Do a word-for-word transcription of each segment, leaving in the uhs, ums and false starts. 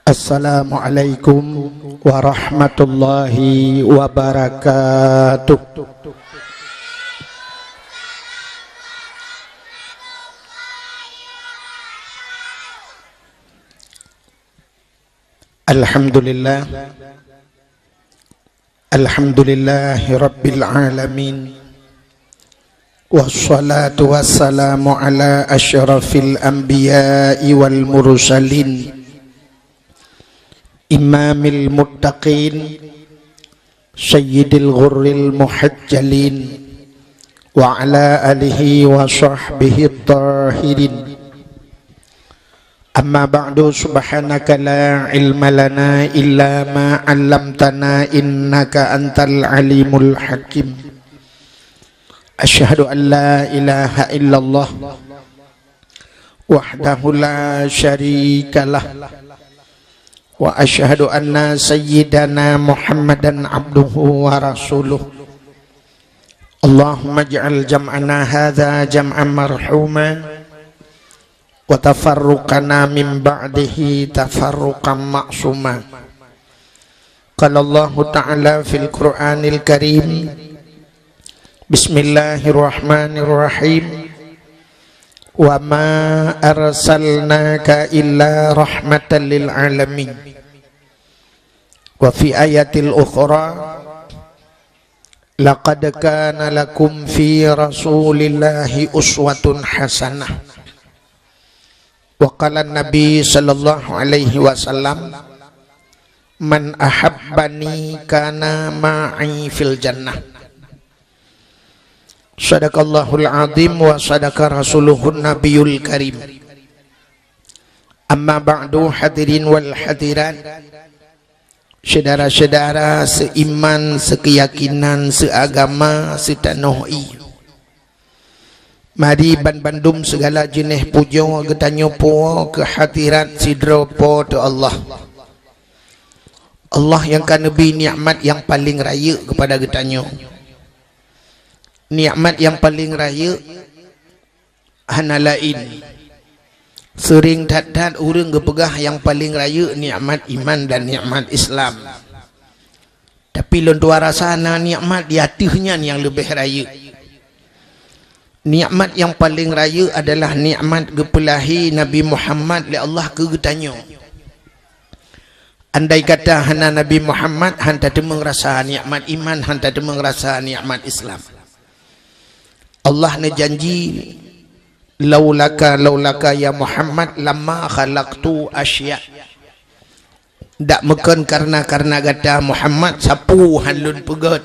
Assalamualaikum warahmatullahi wabarakatuh. Alhamdulillah. Alhamdulillahi rabbil alamin. Wassalatu wassalamu ala asyrafil anbiya'i wal mursalin. Imamil muttaqin, sayyidil ghurril muhajjalin, wa ala alihi wa sahbihi tahirin. Amma ba'du, subhanaka la ilma lana illa ma 'allamtana, innaka antal alimul hakim. Asyhadu an la ilaha illallah wahdahu la syarikalah, wa asyhadu anna sayyidana Muhammadan abduhu wa rasuluh. Allahumma ij'al jam'ana hadza jam'an marhuma, wa tafarruqana min ba'dihi tafarruqan ma'suma. Qala Allahu ta'ala fil Qur'anil Karim, bismillahirrahmanirrahim. Wa ma arsalnaka illa rahmatan lil alamin. Wa fi ayatil ukhra, laqad kana lakum fi Rasulillahi uswatun hasanah. Wa qala Nabi sallallahu alaihi wasallam, "Man ahabbani kana ma'i fil jannah." Sadaqallahul azim wa sadaqa rasuluhun nabiyul karim. Amma ba'du, hadirin wal hadirat, syedara-syedara seiman, seukeuyakinan, seuagama, seutanoh ie. Mari banbandum sigala jeuneh pujoe geutanyoe puwoe keu hadirat sidroe Po teu Allah. Allah nyang ka neubri nikmat nyang paleng rayeuk keupada geutanyoe. Nikmat nyang paleng rayeuk hana laén. Seuring that-that ureuëng geupeugah nyang paleng rayeuk nikmat iman dan nikmat Islam. Tapi lôn tuan rasa na nikmat di ateueh nyan nyang leubeh rayeuk. Nikmat nyang paleng rayeuk adalah nikmat geupeulahé Nabi Muhammad lé Allah keu geutanyoe. Andai kata hana Nabi Muhammad, han tateumeung rasa nikmat iman, han tateumeung rasa nikmat Islam. Allah neujanji, "Laulaka, laulaka ya Muhammad, lama khalaqtu asya." Dak meukon karena-karena gata Muhammad, sapeue han lôn peugét.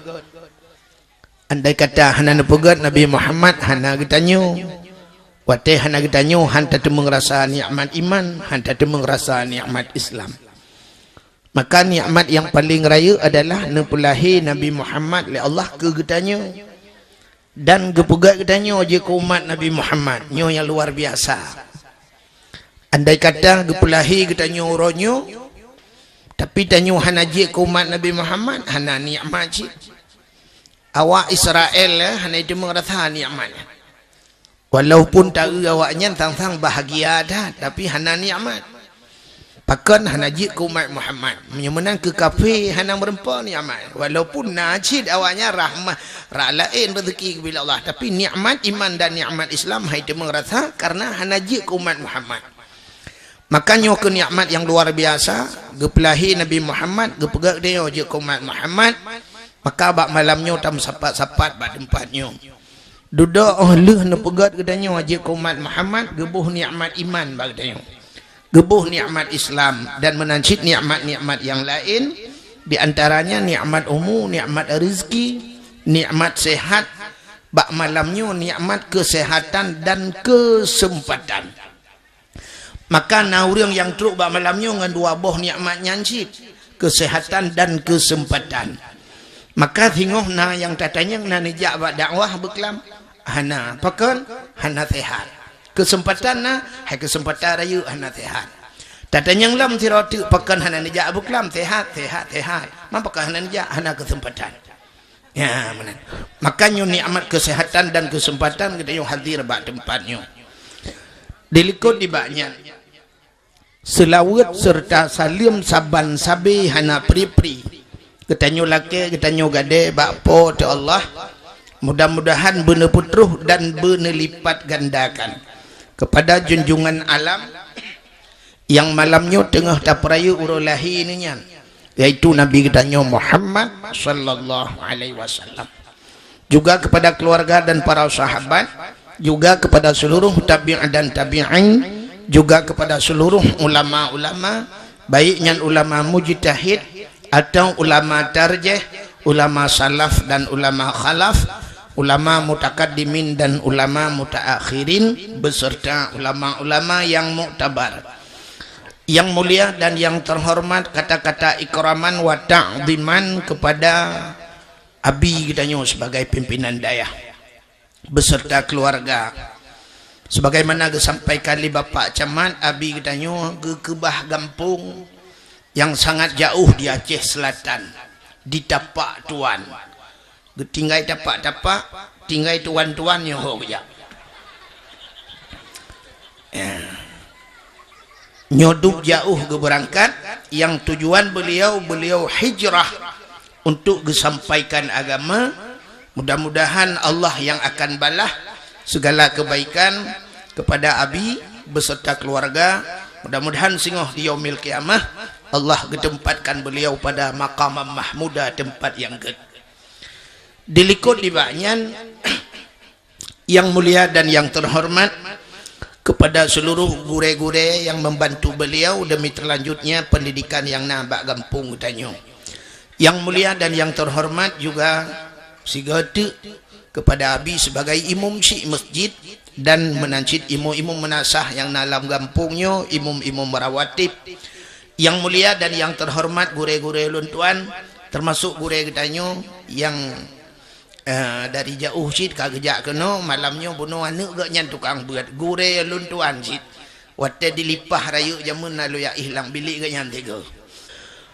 Andai kata hana neupeugét Nabi Muhammad, hana geutanyoe. Watée hana geutanyoe, han tateumeung rasa nikmat iman, han tateumeung rasa nikmat Islam. Maka nikmat nyang paleng rayeuk adalah neupeulahé Nabi Muhammad lé Allah keu geutanyoe. Dan geupeugét geutanyoe jeuet keu umat Nabi Muhammad, nyoe nyang luar biasa. Andai kata geupeulahé geutanyoe uroe nyoe, tapi tanyoe hana jeuet keu umat Nabi Muhammad, hana nikmat cit. Awak Israel, eh, hana jiteumeung rasa nikmat. Walaupun taeu awaknyan sang-sang bahagia that, tapi hana nikmat. Pakon hana jeuet keu umat Muhammad. Meunyoe meunan keu kafé hana meureumpok nikmat. Walaupun na cit awaknyan rahmah, rak laén rezeki geubri lé Allah, tapi nikmat iman dan nikmat Islam han jiteumeung rasa karena hana jeuet keu umat Muhammad. Maka nyoe keuh nikmat nyang luar biasa, geupeulahé Nabi Muhammad, geupeugét geutanyoe jeuet keu umat Muhammad. Maka bak malam nyoe tameusapat-sapat bak teumpat nyoe. Dudoe óh lheueh neupeugét geutanyoe jeuet keu umat Muhammad, geuboh nikmat iman bak geutanyoe. Geuboh nikmat Islam dan meunan cit nikmat-nikmat nyang laén, di antaranya nikmat umu, nikmat rezeki, nikmat sehat. Bak malam nyoe nikmat keuseuhatan dan keuseumpatan. Maka na ureuëng nyang trok bak malam nyoe ngon dua boh nikmat nyan cit, keuseuhatan dan keuseumpatan. Maka singoh na nyang tatanyong na neujak bak dakwah beuklam? Hana. Pakon? Hana sehat. Keuseumpatan na, hai keuseumpatan rayeuk hana sehat. Tatanyong lom sidroe teuk, pakon hana neujak beuklam? Sehat, sehat, sehat. Man pakon hana neujak? Hana keuseumpatan. Ya, meunan. Maka nyoe nikmat keuseuhatan dan keuseumpatan geutanyoe hadir bak teumpat nyoe. Dilikot nibak nyan, Seulaweuet seureuta saleuem saban sabe hana pri-pri. Geutanyoe lakée, geutanyoe gadée bak Po teu Allah. Mudah-mudahan beuneupeutroh dan beuneulipatgandakan keupada junjungan alam nyang malam nyoe teungoh tapeurayeuk uroe lahé neuh nyan, yaitu Nabi geutanyoe Muhammad sallallahu alaihi wasallam. Juga kepada keluarga dan para sahabat, juga kepada seluruh tabi'in dan tabi'in, juga kepada seluruh ulama-ulama, baik nyan ulama mujtahid atau ulama tarjih, ulama salaf dan ulama khalaf, ulama mutakaddimin dan ulama mutaakhirin, beserta ulama-ulama yang muktabar. Yang mulia dan yang terhormat, kata-kata ikraman wa ta'ziman kepada Abi geutanyoe sebagai pimpinan dayah beserta keluarga. Sebagaimana geusampaikan lé Bapak Camat, Abi geutanyoe geukeubah gampông nyang sangat jaoh di Aceh Selatan, di Tapak Tuan. Geutinggai tapak-tapak, tinggai tuan-tuan nyoe ho geujak. Eh. Nyoe dub jaoh geubeurangkat, nyang tujuan beliau, beliau hijrah untuk geusampaikan agama. Mudah-mudahan Allah yang akan balah segala kebaikan kepada Abi beserta keluarga. Mudah-mudahan singoh di yaumil qiyamah Allah geutempatkan beliau pada maqamam mahmuda, tempat yang gét. Dilikot nibak nyan, yang mulia dan yang terhormat, kepada seluruh gurée-gurée yang membantu beliau demi terlanjutnya pendidikan nyang na bak gampông geutanyoe. Yang mulia dan yang terhormat juga sigoe teuk kepada Abi sebagai imum syik masjid dan meunan cit imum-imum meunasah nyang na lam gampông nyoe, imum-imum rawatib. Yang mulia dan yang terhormat gurée-gurée ulôn tuan, termasuk gurée geutanyoe nyang Eh, dari jaoh cit ka geujak keunoe, malam nyoe bunoe aneuk geuh nyan tukang beuet, gurée lôn tuan cit. Watée dilipah rayeuk jameun na lôn jak éh lam bilék geuh nyan tiga.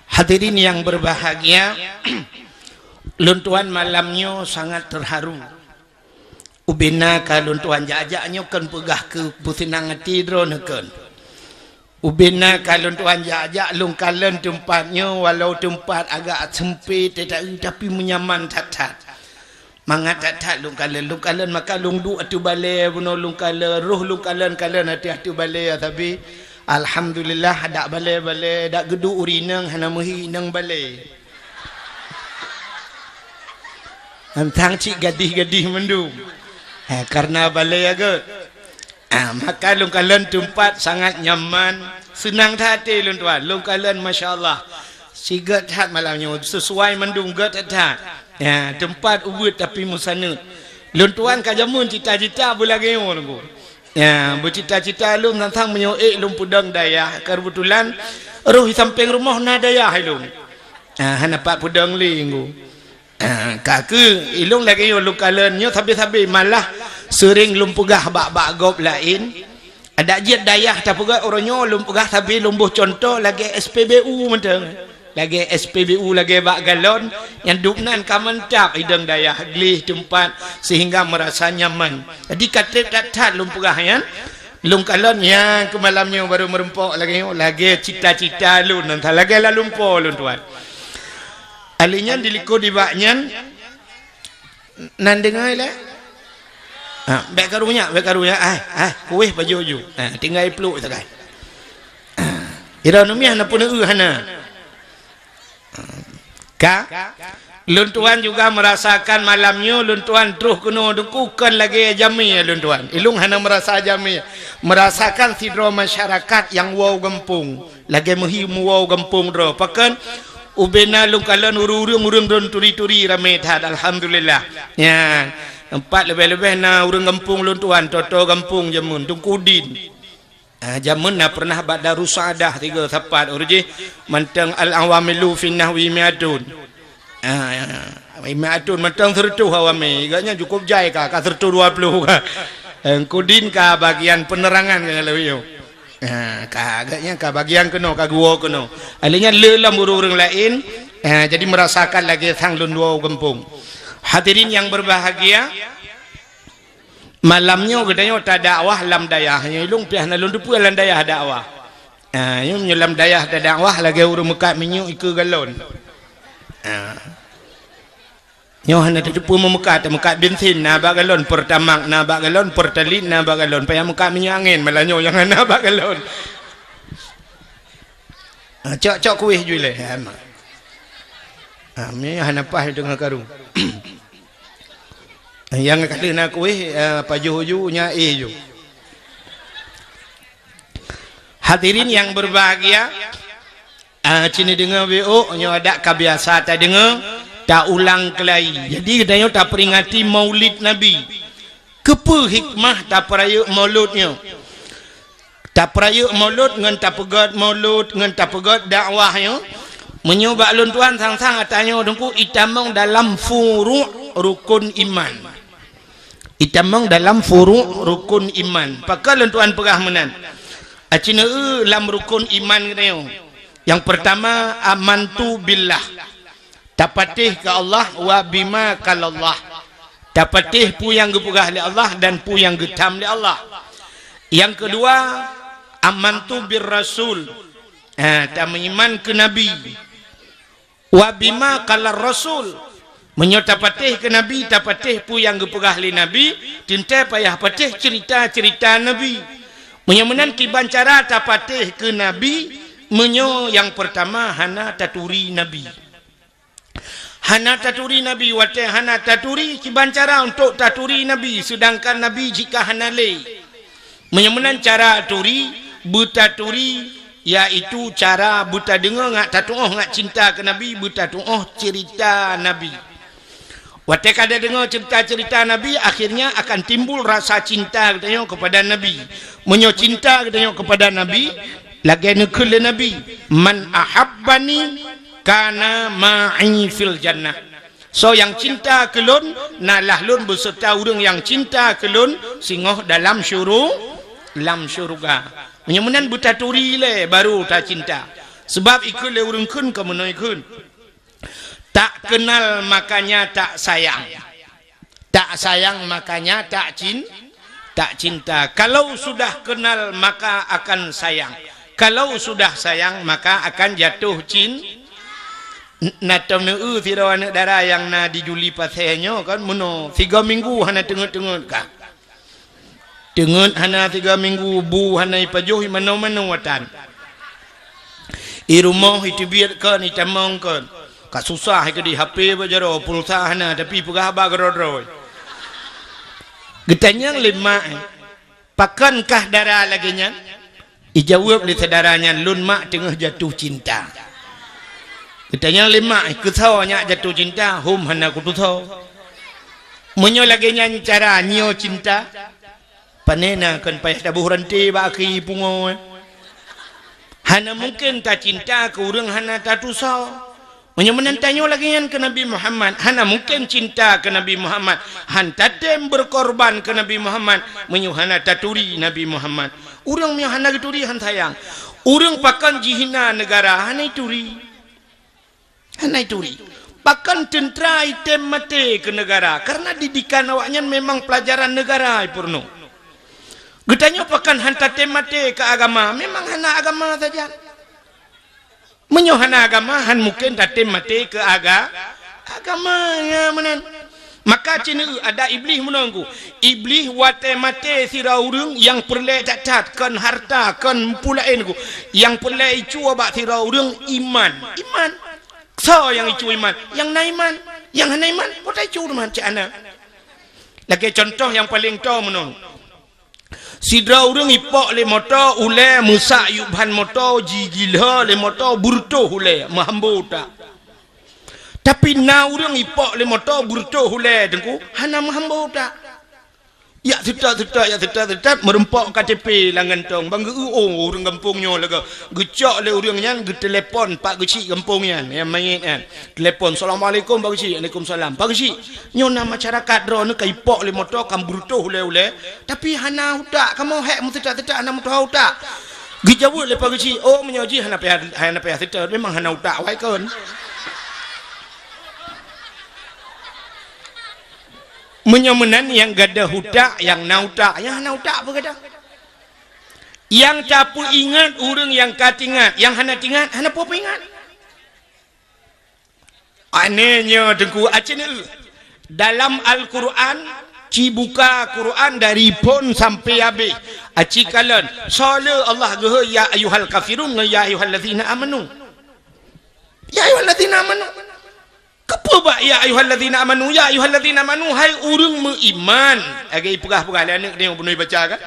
Hadirin yang berbahagia, lôn tuan malam nyoe sangat terharu. Ubena ka lôn tuan jak-jak nyoe kon peugah keu peuseunang até droeneuh kon. Ubena ka lôn tuan jak-jak lôn kalon teumpat nyoe, walau teumpat agak seumpét teuta-eu, tapi meunyaman that-that. Mangat that-that lôn kalon, lôn kalon maka lôn duek ateueh balée bunoe lôn kalon, roh lôn kalon-kalon ateueh-ateueh balée, tapi alhamdulillah dak balée-balée, dak geuduek ureueng inong hana meuhi inong balée. Mantong cit gadih-gadih mandum. Ha, karena balée ya gét. Ah, maka lôn kalon teumpat sangat nyaman, seunang that até lôn tuan. Lôn kalon masya Allah. Sigét that malam nyoe, sesuai mandum gét that. Ya, teumpat ubit tapi meusaneut. Lôn tuan ka jameun cita-cita beulagée nyoe lôn. Ya, beucita-cita lôn tantang meunyoe ék lôn peudong dayah, keubeutulan roh di sampéng rumoh na dayah lôn. Ah, hana pat peudong lé nggu. Ah, ka keuh, ilôn lagée nyoe lôn kalon nyoe sabe-sabe malah seuring lôn peugah bak-bak gob laén. Adak jeuet dayah tapeugah uroe nyoe lôn peugah sabe lôn boh cuntoh lagée S P B U mantong. Lagée S P B U lagée bak galon nyang dub nan ka mantap idong dayah gleh teumpat sehingga meurasa nyaman. Jadi ka treb that-that lôn peugah nyan. Lôn kalon nyang keu malam nyoe barô meurumpok lagée nyoe lagée cita-cita lôn nan lagée lalumpo lôn tuan. Ahli nyan dilikot dibak nyan, nan deungoe lé? Ha, bék karu nyak, bék karu nyak. Ah, ah, kueh baju-baju. Ha, tinggai pluek sagai. Ira numiah na pun eu hana. Ka? Lôn tuan juga merasakan malam nyoe lôn tuan troh keunoe deungku kon lagée jamé lôn tuan. Ilung hana merasa jamé. Merasakan sidroe masyarakat nyang woe gampông. Lagée meuhi meuwoe gampông droe. Pakon ubena lôn kalon ureuëng-ureuëng droen turi-turi ramé that, alhamdulillah. Nyan, teumpat leubeh-leubeh na ureuëng gampông lôn tuan, toto gampông jameun, Teungku Udin. Ah, jameun na pernah bak Darussadah tiga sapat ureuëng jih mantong al-awamilu fin nahwi mi'atun. Ah, mi'atun mantong seureutôh awami, gobnyan cukup jai ka, ka seureutôh dua ploh ka. Teungku Udin ka bagian penerangan ka lewat nyoe. Ha, ka agaknya ka bagian keunoe, ka geuwoe keunoe. Akhirnya le lom ureuëng-ureuëng laén, ha, jadi merasakan lagée sang lôn dua gampông. Hadirin yang berbahagia, malam nyoe geutanyoe tadakwah lam dayah. Nyoe ilung piah na lôn teupeue lam dayah dakwah. Ah, nyoe meunyoe lam dayah tadakwah lagèe ureueng meukat minyeuk ikeue galon. Ah. Nyoe hana tateupeue meumeukat, meukat bensin na bak galon, Pertamax na bak galon, Pertalite na bak galon. Payah meukat minyeuk angén, malah nyoe nyang hana bak galon. Ah, cok-cok kueh ju ilèe. Ha, ma. Ah, mi hana paih teungoh karu. Nyang ka lheueh na kueh, ah, pajoh ju, nyan éh ju. Hadirin yang berbahagia, ah, cini deungoe W O, nyoe adak ka biasa tadeungoe, taulang keulai. Jadi, geutanyoe taperingati Maulid Nabi. Keupeue hikmah tapeurayeuk Maulud nyoe? Tapeurayeuk Maulud ngon tapeugèt Maulud ngon tapeugèt dakwah nyoe. Meunyoe bak lôn tuan sang-sang ata nyoe Teungku itamong dalam furu' rukun iman. Itamong dalam furu' rukun iman. Pakon lôn tuan peugah meunan? Acineu lam rukun iman geutanyoe. Yang pertama, amantu billah. Tapatéh keu Allah wa bima qalallah. Tapatéh peue nyang geupeugah lé Allah dan peue nyang geutham lé Allah. Yang kedua, amantu bir rasul. Ha, tameuiman keu Nabi. Wa bima qalar rasul. Meunyoe tapatéh keu Nabi, tapatéh peue nyang geupeugah lé Nabi, teuntèe payah patéh ceurita-ceurita Nabi. Meunyoe meunan kiban cara tapatéh keu Nabi, meunyoe nyang peurtama hana taturi Nabi. Hana taturi Nabi, watèe hana taturi, kiban cara untuk taturi Nabi, seudangkan Nabi jika hana lé. Meunyoe meunan cara turi, beutaturi, yaitu cara beutadeungoe ngat tatuoh ngat cinta keu Nabi, beutatuoh ceurita Nabi. Watèe ka tadeungoe ceurita-ceurita Nabi, akhirnya akan timbul rasa cinta geutanyoe keupada Nabi. Meunyoe cinta geutanyoe keupada Nabi, lagèe neukheun lé Nabi, "Man ahabbani kana ma'i fil jannah." Soe nyang cinta keu lôn, na lah lôn beuseurta ureueng nyang cinta keu lôn singoh dalam syuru-, lam syeuruga. Meunyoe meunan beutaturi lé baru tacinta. Sabab ikheun lé ureueng kheun keu meunoe kheun. Tak kenal makanya tak sayang. Tak sayang makanya tak cin-, tak cinta. Kalau sudah kenal maka akan sayang. Kalau sudah sayang maka akan jatuh cin-, N-, na tom neu-eu sidroe aneuk dara nyang na di Juli Pasè nyoe kan, meunoe sigoe minggu hana teungeut-teungeut ka. Teungeut hana sigoe minggu, bu hana ipajoh, imanoe-manoe atan. I rumoh iteubiet kon, itamong kon. Ka susah ikeudi H P bak jaroe, pulsa hana, tapi peugah haba keudroe-droe. Geutanyong lé mak, "Pakon kah dara lagèe nyan?" Ijaweueb lé syedara nyan, "Lôn mak teungoh jatuh cinta." Geutanyong lé mak, "Keusoe nyak jatuh cinta?" "Hom hana kutusoe." "Meunyoe lagèe nyan cara nyoe cinta, pane na kon payah taboh ranté bak akhé pungoe." Hana mungken tacinta keu ureueng hana tatusoe. Meunyoe meunan tanyoe lagèe nyan keu Nabi Muhammad, hana mungken cinta keu Nabi Muhammad, han tatem beukorban keu Nabi Muhammad, meunyoe hana taturi Nabi Muhammad. Ureueng meunyoe hana geuturi han sayang. Ureueng pakon jihina neugara, hana ituri. Hana ituri. Pakon teuntra item maté keu neugara, karena didikan awaknyan memang pelajaran neugara ipeurunoe. Geutanyoe pakon han tatem maté keu agama, memang hana agama sajan. Meunyoe hana agama, han mungken tatem maté keu aga-, agama, ya meunan. Maka cit neu ada Iblih meunan ku. Iblih watèe maté sidroe ureueng nyang peureulèe that-that, kon harta, kon peue laén ku. Nyang peureulèe icue bak sidroe ureueng iman. Iman. Soe nyang icue iman? Nyang na iman. Nyang hana iman, peue tacue teuma cit hana. Lagèe contoh nyang paleng toe meunan. Sidroe ureueng ipok lé moto ulèe, meusak yup ban moto, jigila lé moto, beureutoh ulèe, meuhambo utak. Tapi na ureueng ipok lé moto beureutoh ulèe Teungku, hana meuhambo utak. Jak seutôt-seutôt, jak seutôt-seutôt, meurumpok K T P lam gantong. Ban geu-eu, oh, ureueng gampông nyoe lagèe. Geucok lé ureueng nyan, geutelepon Pak Geuchik gampông nyan, nyang manyét nyan. Telepon, "Assalamualaikum Pak Geuchik." "Waalaikumsalam." "Pak Geuchik, nyoe na masyarakat droeneuh ka ipok lé moto, ka beureutoh ulèe-ulèe, tapi hana utak, kamoe hék meuseutôt-seutôt hana meutuha utak." Geujaweueb lé Pak Geuchik, "Oh, meunyoe jih hana payah, hana payah seutôt, memang hana utak awai kon." Meunyoe meunan nyang gadôh utak, nyang na utak, nyang hana utak peue gadôh? Nyang tapeuingat ureuëng nyang ka tingat, nyang hana tingat, hana peue peuingat. Aneh nyoe Teungku, aci neu. Dalam Al-Quran, ci buka Quran dari phon sampai habéh. Aci kalon, soe le Allah geuhôi ya ayyuhal kafirun ngon ya ayyuhallazina amanu. Ya ayyuhallazina amanu. Keupeue bak ya ayyuhallazina amanu, ya ayyuhallazina amanu, hai ureuëng meuiman. Lagée peugah-peugah lé aneuëk nyoe bunoe baca kan?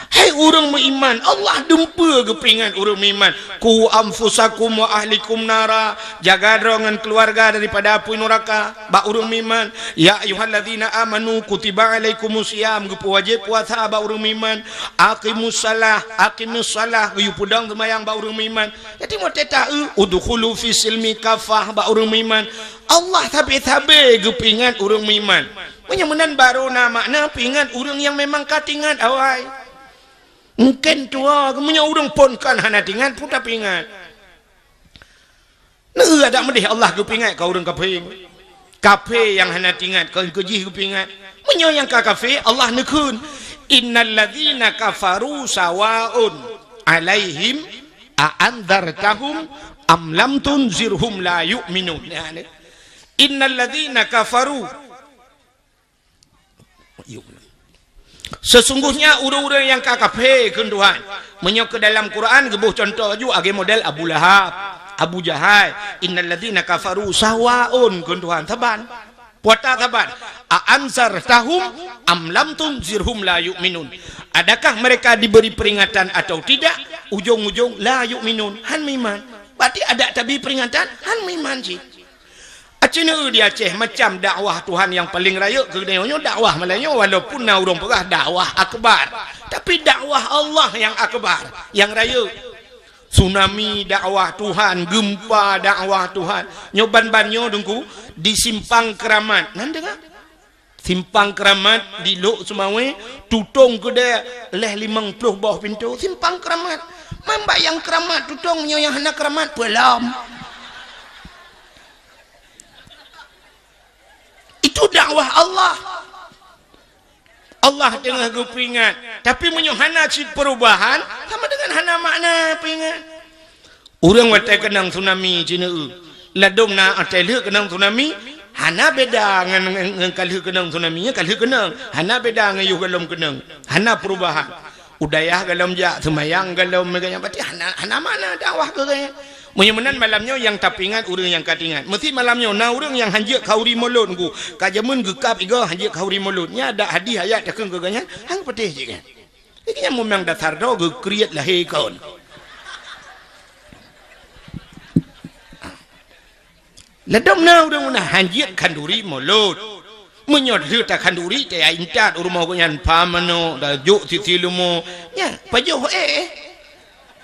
Hai ureuëng meuiman, Allah dumpeue geupeuingat ureuëng meuiman. "Qu anfusakum wa ahlikum nara," jaga droe ngon keuluwarga daripada apui nuraka, bak ureuëng meuiman. "Ya ayyuhallazina amanu kutiba alaikumus siyam," geupeuwajéb puasa bak ureuëng meuiman. "Aqimus salah, aqimus salah," geuyue peudong seumayang bak ureuëng meuiman. Jadi watée ta-eu, "Udkhulu fis silmi kafah," bak ureuëng meuiman. Allah sabe-sabe geupeuingat ureuëng meuiman. Meunyoe meunan barô na makna peuingat ureuëng nyang memang ka teuingat awai. Mungken tuha, meunyoe ureuëng phon kon hana teuingat, peue tapeuingat. Neu adak meudeh Allah geupeuingat keu ureuëng kafé. Kafé nyang hana teuingat, kon keu jih geupeuingat. Meunyoe nyang ka kafé, Allah neukheun, "Innal ladzina kafaru sawaun alaihim a anzartahum am lam tunzirhum la yu'minun." Nah, ni. "Innal ladzina kafaru." Seusungguhnya ureuëng-ureuëng nyang ka kafé, kheun Tuhan. Meunyoe keu dalam Quran geuboh cuntoh laju lagée model Abu Lahab, Abu Jahal, "Innal ladzina kafaru sawaun," kheun Tuhan, saban. Puata saban, "A anzartahum am lam tunzirhum la yu'minun." Adakah mereka diberi peringatan atau tidak, ujong-ujong la yu'minun, han meuiman. Berarti adak tabi peringatan, han meuiman cit. Aci neu di Aceh macam dakwah Tuhan nyang paleng rayeuk keu geutanyoe nyoe dakwah malam nyoe, walaupun na ureuëng peugah dakwah akbar, tapi dakwah Allah nyang akbar, nyang rayeuk. Tsunami dakwah Tuhan, gempa dakwah Tuhan. Nyoe ban-ban nyoe Teungku di Simpang Keramat. Nan deungoe? Simpang Keramat di Lhokseumawe, tutong keudée lhée limong ploh boh pintoe. Simpang Keramat. Man bak nyang keramat tutong, nyoe nyang hana keramat peulom. Itu dakwah Allah. Allah teungoh geupeuingat. Tapi meunyoe hana cit perubahan, sama dengan hana makna peuingat. Ureuëng watée keunong tsunami ci neu, ladom na watée lheueh keunong tsunami, hana beda ngon, ngon, ngon ka lheueh keunong tsunami, nyan ka lheueh keunong. Hana beda ngon yoh gohlom keunong. Hana perubahan. U dayah gohlom jak, seumayang gohlom, meuganyan, berarti hana, hana makna dakwah keu geuh. Meunyoe meunan malam nyoe nyang tapeuingat ureuëng nyang ka teuingat. Meusi malam nyoe na ureuëng nyang hanjeuet khauri mulod Teungku. Ka jameun geukab igoe hanjeuet khauri mulod. Nyan adak hadih ayat takheun keu geuh nyan, han geupatéh cit nyan. Nyan memang dasar droe geukriet lahé kon. Ladom na ureuëng meunan hanjeuet khanduri mulod. Meunyoe lheueh takhanduri, taya intat u rumoh geuh nyan, pha manok, tajok sisi leumo. Nyan, pajoh éh.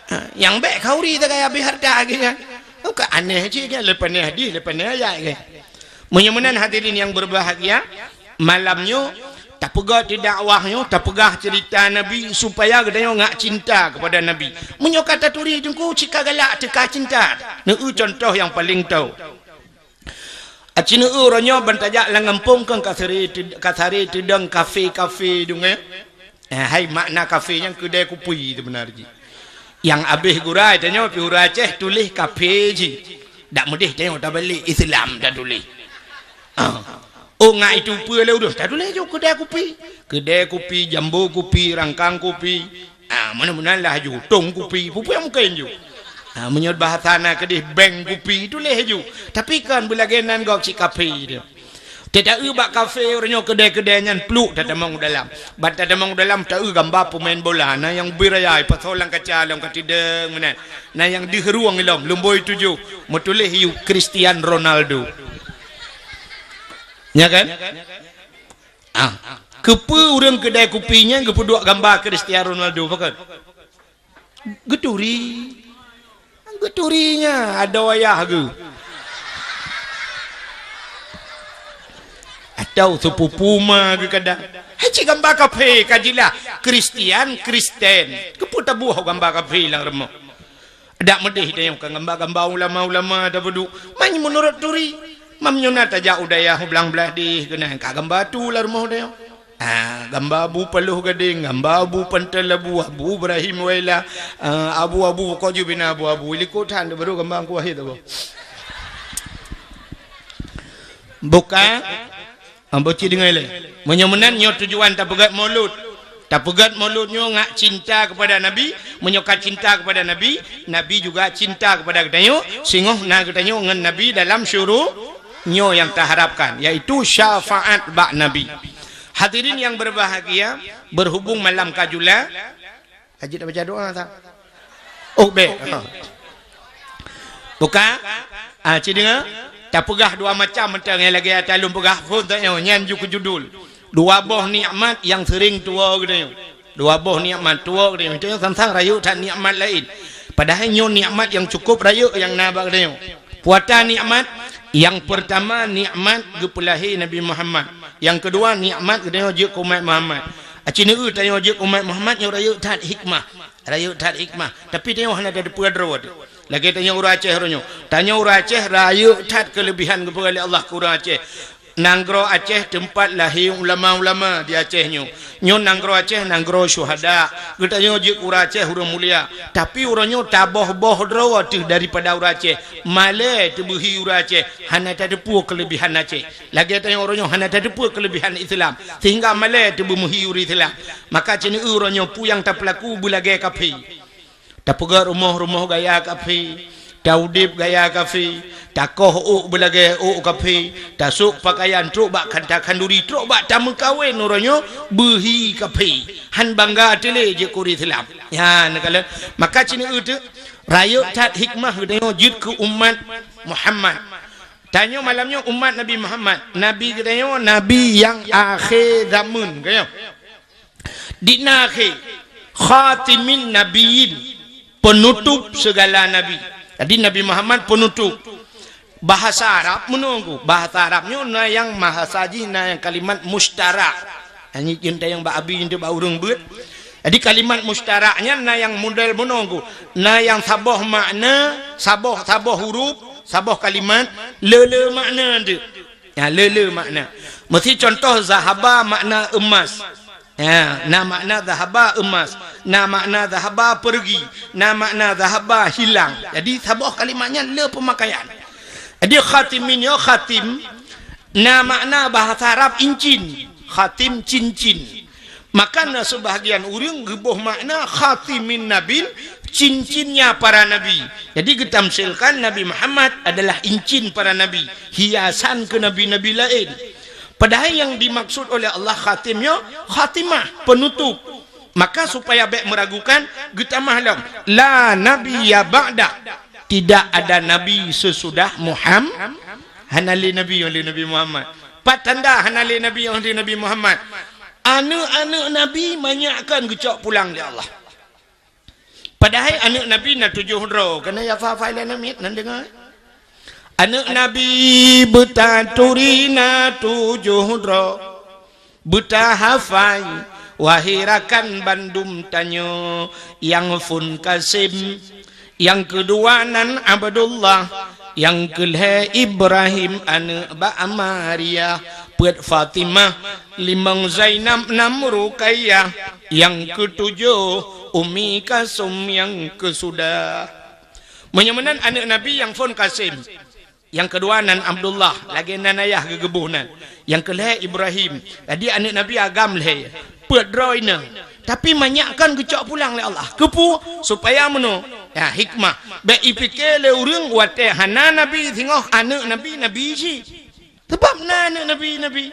Ha, nyang bék khauri sagai habéh hareuta geuh nyan. Ka aneh cit nyan, leupah nyan hadih, leupah nyan ayat geuh. Meunyoe meunan hadirin nyang berbahagia, malam nyoe tapeugah di dakwah nyoe, tapeugah ceurita Nabi supaya geutanyoe ngak cinta kepada Nabi. Meunyoe ka taturi Teungku cit ka galak teuka cinta. Neu cuntoh nyang paleng tau. Aci neu uroe nyoe ban tajak lam gampông kon ka sare teud-, ka sare teudong kafe-kafe deungö. Eh, hai makna kafe nyan keudè kupi seubeuna jih. Nyang abéh gura tanyoe pih ureuëng Aceh tuléh kafe jih. Dak meudeh tanyoe tabalek Islam tatuléh. Ah. Oh, ngat itu peue lé ureuëng tatuléh ju keudè kupi. Keudè kupi, jambo kupi, rangkang kupi. Ah, meunan-meunan lah ju, tong kupi, peue-peue mungken ju. Ah, meunyoe bahasa na keudeh bank kupi, tuléh ju. Tapi kan beulagèe nan gob cit kafe tu. Teuta-eu bak kafe uroe nyoe keudè-keudè nyan pluek tatamong u dalam. Ban tatamong u dalam ta-eu gamba peumain bola, na nyang ubé raya ipasoe lam kaca lom ka tideng meunan. Na nyang deuh rueng ilom, lumboi tujoh, meutuléh yue Cristiano Ronaldo. Nya kan? Ah, keupeue ureuëng keudè kupi nyan geupeuduek gamba Cristiano Ronaldo, pakon? Geuturi. Geuturi nyan adoe ayah geuh. Atau sepupu ma geuh kadang. Hai cit gamba kafe ka jilah Kristian, Kristen. Keupeue taboh gamba kafe lam rumoh? Dak meudeh tanyoe ka gamba-gamba ulama-ulama tapeuduek. Man meunurot turi. Mam nyoe na tajak u dayah u blang blaih deh keunan ka gamba tu lam rumoh tanyoe. Ah, gamba Abu Paloh Gadeng, gamba Abu Pantai Labu, Abu Ibrahim Waila, ah, Abu, Abu, kok ju bina Abu, Abu. Likot tan, baru gamba Teungku Wahid tu. Buka, ah, boci deungai lé. Meunyoe meunan, nyoe tujuan tapeugét Maulud. Tapeugét Maulud nyoe ngak cinta kepada Nabi. Meunyoe ka cinta kepada Nabi, Nabi juga cinta kepada geutanyoe. Singoh na geutanyoe ngon Nabi dalam syuru-, nyoe nyang taharapkan, yaitu syafaat bak Nabi. Hadirin yang berbahagia, berhubung malam ka jula, Hajat baca doa tak? Oh, bèk. Ha. Buka. Ah, ci deungoe. Tapeugah dua macam mantong nyang lagèe ata lôn peugah phôn tanyoe, nyan ju keu judul. Dua boh nikmat nyang sering tuwoe geutanyoe. Dua boh nikmat tuwoe geutanyoe. Geutanyoe sang-sang rayeuk that nikmat laén. Padahai nyoe nikmat nyang cukup rayeuk nyang na bak geutanyoe. Puata nikmat, nyang peurtama nikmat geupeulahé Nabi Muhammad. Nyang keudua nikmat geutanyoe jeuet keu umat Muhammad. Aci neueu tanyoe jeuet keu umat Muhammad nyoe rayeuk that hikmah. Rayeuk that hikmah, tapi tanyoe hana tateupeue droe teuh. Lagèe tanyoe ureueng Aceh uroe nyoe. Tanyoe ureueng Aceh rayeuk that keuleubehan geupeugah lé Allah keu ureueng Aceh. Nanggroe Aceh teumpat lahé ulama-ulama di Aceh nyoe. Nyoe nanggroe Aceh nanggroe syuhada. Geutanyoe jeuet ureueng Aceh ureueng mulia. Tapi uroe nyoe taboh-boh droe teuh daripada ureueng Aceh. Malèe teubeuhi ureueng Aceh, hana tateupeue keuleubehan Aceh. Lagèe tanyoe uroe nyoe hana tateupeue keuleubehan Islam, sehingga malèe teubeumeuhi ureueng Islam. Maka ci neueu uroe nyoe peue nyang tapeulaku beulagèe kafé. Tapeugöt rumoh-rumoh gaya kafé, taudép gaya kafé, takoh ôk beulagèe ôk kafé, tasôk peukayan trôk bak kanta khanduri, trôk bak tameukawen uroe nyoe beuhi kafé. Han bangga até lé jeuet keu ureueng Islam. Nyan neukalon. Maka ci neueu teuh, rayeuk that hikmah geutanyoe jeuet keu umat Muhammad. Tanyoe malam nyoe umat Nabi Muhammad. Nabi geutanyoe, Nabi nyang akhé zameun, geutanyoe. Di na akhé, khatimin nabiyyin, penutup segala nabi. Jadi, Nabi Muhammad penutup. Bahasa Arab meunoe ku. Bahasa Arab nyoe na nyang bahasa jih, na nyang kalimat mustarak. Nyan jeuet tayang bak abi, jeuet bak ureueng beuet. Jadi, kalimat mustarak nyan na nyang model meunoe ku. Na nyang saboh makna, saboh, saboh huruf, saboh kalimat, le-le makna teuh. Ya, le-le makna. Meusi contoh zahaba makna emas. Ya, na makna zahaba emas, na makna zahaba pergi, na makna zahaba hilang. Jadi, saboh kalimat nyan le peumakaian. Jadi, khatimin nyoe khatim, na makna bahasa Arab incin, khatim cincin. Maka na sebahagian ureueng geuboh makna khatimin nabin, cincinnya para nabi. Jadi, geutamsilkan Nabi Muhammad adalah incin para nabi, hiasan keu nabi-nabi laén. Padahai nyang dimaksud oleh Allah khatim nyoe khatimah, penutup. Maka supaya bèk meuragukan, geutamah lom, "La nabiyya ba'da." Tidak ada nabi sesudah Muham-, hana lé nabi nyang lé Nabi Muhammad. Pat tanda hana lé nabi nyang lé Nabi Muhammad? Aneuk-aneuk nabi manyak kan geucok pulang lé Allah. Padahai aneuk Nabi na tujoh droe, keuneuk ya fa-, fa-, ila namit, nan deungoe. Aneuk Nabi beutaturi na tujoh droe, beutahafai, wahé rakan bandum tanyoe, nyang phôn Kasim, nyang keudua nan Abdullah, nyang keulhèe Ibrahim aneuk bak Maria, peuet Fatimah, limong Zainab, nam Ruqayyah, nyang keutujoh Ummi Kalsum nyang keusudah. Meunyoe meunan aneuk Nabi nyang phôn Kasim, nyang keudua nan Abdullah, lagèe nan ayah geugeubôh nan, nyang keulhèe Ibrahim. Jadi aneuk Nabi agam lhèe, peuet droe inong. Tapi manyak kan geucok pulang lé Allah. Keupeue? Supaya meunoe. Ya, hikmah. Bèk ipike lé ureueng watèe hana nabi singoh aneuk nabi, nabi cit. Sabab na aneuk nabi, nabi.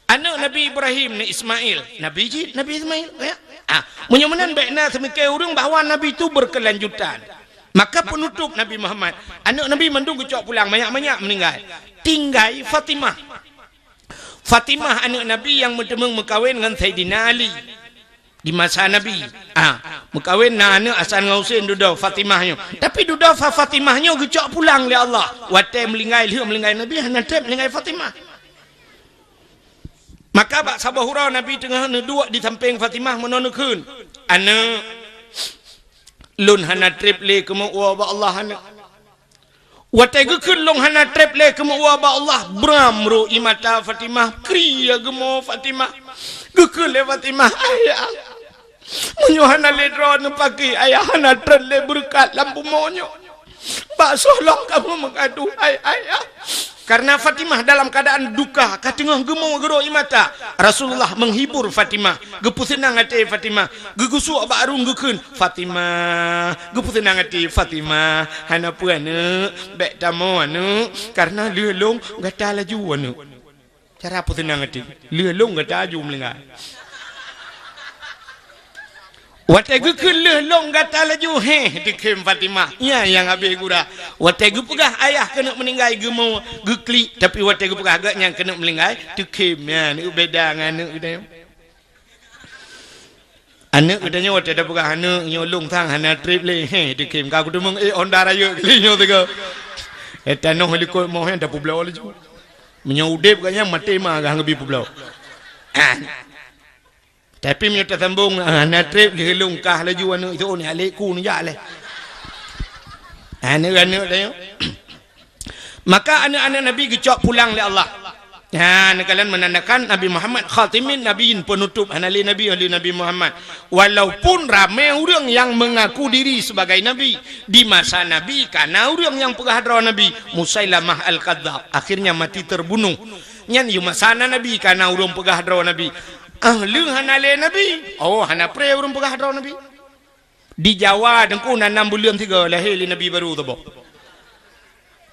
Aneuk Nabi Ibrahim ni Ismail, nabi cit, Nabi Ismail, ya. Ah, meunyoe meunan bèk na seumike ureueng bahwa nabi tu berkelanjutan. Maka penutup Nabi Muhammad, aneuk Nabi mandum geucok pulang, manyak-manyak meuninggai. Tinggai Fatimah. Fatimah aneuk Nabi nyang meuteumeung meukawen ngon Saidina Ali. Di masa Nabi, ah, meukawen na aneuk Hasan ngon Husein dudoe Fatimah nyoe. Tapi dudoe Fa-, Fatimah nyoe geucok pulang lé Allah. Watèe meulinggai, lheueh meulinggai Nabi, hana trép meulinggai Fatimah. Maka bak saboh uroe Nabi teungoh neuduek di sampéng Fatimah meunoe neukheun, "Aneuk, lôn hana trép lé keumeu'ue bak Allah aneuk." Watèe geukheun lôn hana trép lé keumeu'ue bak Allah, bram ru ie mata Fatimah, kri geumo Fatimah. Geukheun lé Fatimah, "Ayah, meunyoe hana lé droeneuh paki, Ayah hana trön lé beureukat lam bumoe nyoe. Bak soe lom kamoe meugadoh, hai Ayah?" Karena Fatimah dalam keadaan duka, ka teungoh geumo geurok ie mata. Rasulullah menghibur Fatimah, geupeuseunang até Fatimah, geugusok bak rueng geukheun, "Fatimah, geupeuseunang até Fatimah, hana peue aneuk, bèk tamoe aneuk, karena lheueh lôn gata laju aneuk." Cara peuseunang até. Lheueh lôn gata aju meulinggai. Watèe geukheun lheueh lôn gata laju, heh, teukhém Fatimah. Nyan nyang habéh gura. Watèe geupeugah ayah keuneuk meuninggai geumo, geuklik, tapi watèe geupeugah geuh nyan keuneuk meulinggai, teukhém. Nyan, beda ngon aneuk geutanyoe. Aneuk geutanyoe watèe tapeugah aneuk nyoe lôn sang hana trép lé. Heh, teukhém ka kuteumong, eh, Honda rayeuk kali nyoe teuga. Eh, tanoh likot moh nyan tapeubloe laju. Meunyoe udép geuh nyan maté ma geuh ngeubri peubloe. Ah. Tapi meunyoe tasambong, ah, hana trép lheueh lôn kah laju aneuk itu ni alek ku neujak lé. Aneuk-aneuk tanyoe. Maka aneuk-aneuk Nabi geucok pulang lé Allah. Ha, neukalon menandakan Nabi Muhammad khatimin nabiyyin, penutup, hana lé nabi, lé Nabi Muhammad. Walaupun ramé ureuëng nyang mengaku diri sebagai nabi, di masa Nabi kana ureuëng nyang peugah droe nabi, Musailamah Al-Kadzab, akhirnya mati terbunuh. Nyan yue masa na nabi kana ureuëng peugah droe nabi. Ah, lheueh hana lé nabi. Oh, hana pré ureuëng peugah droe nabi. Di Jawa, Teungku, na nam buleuen sigoe lahé lé nabi barô saboh.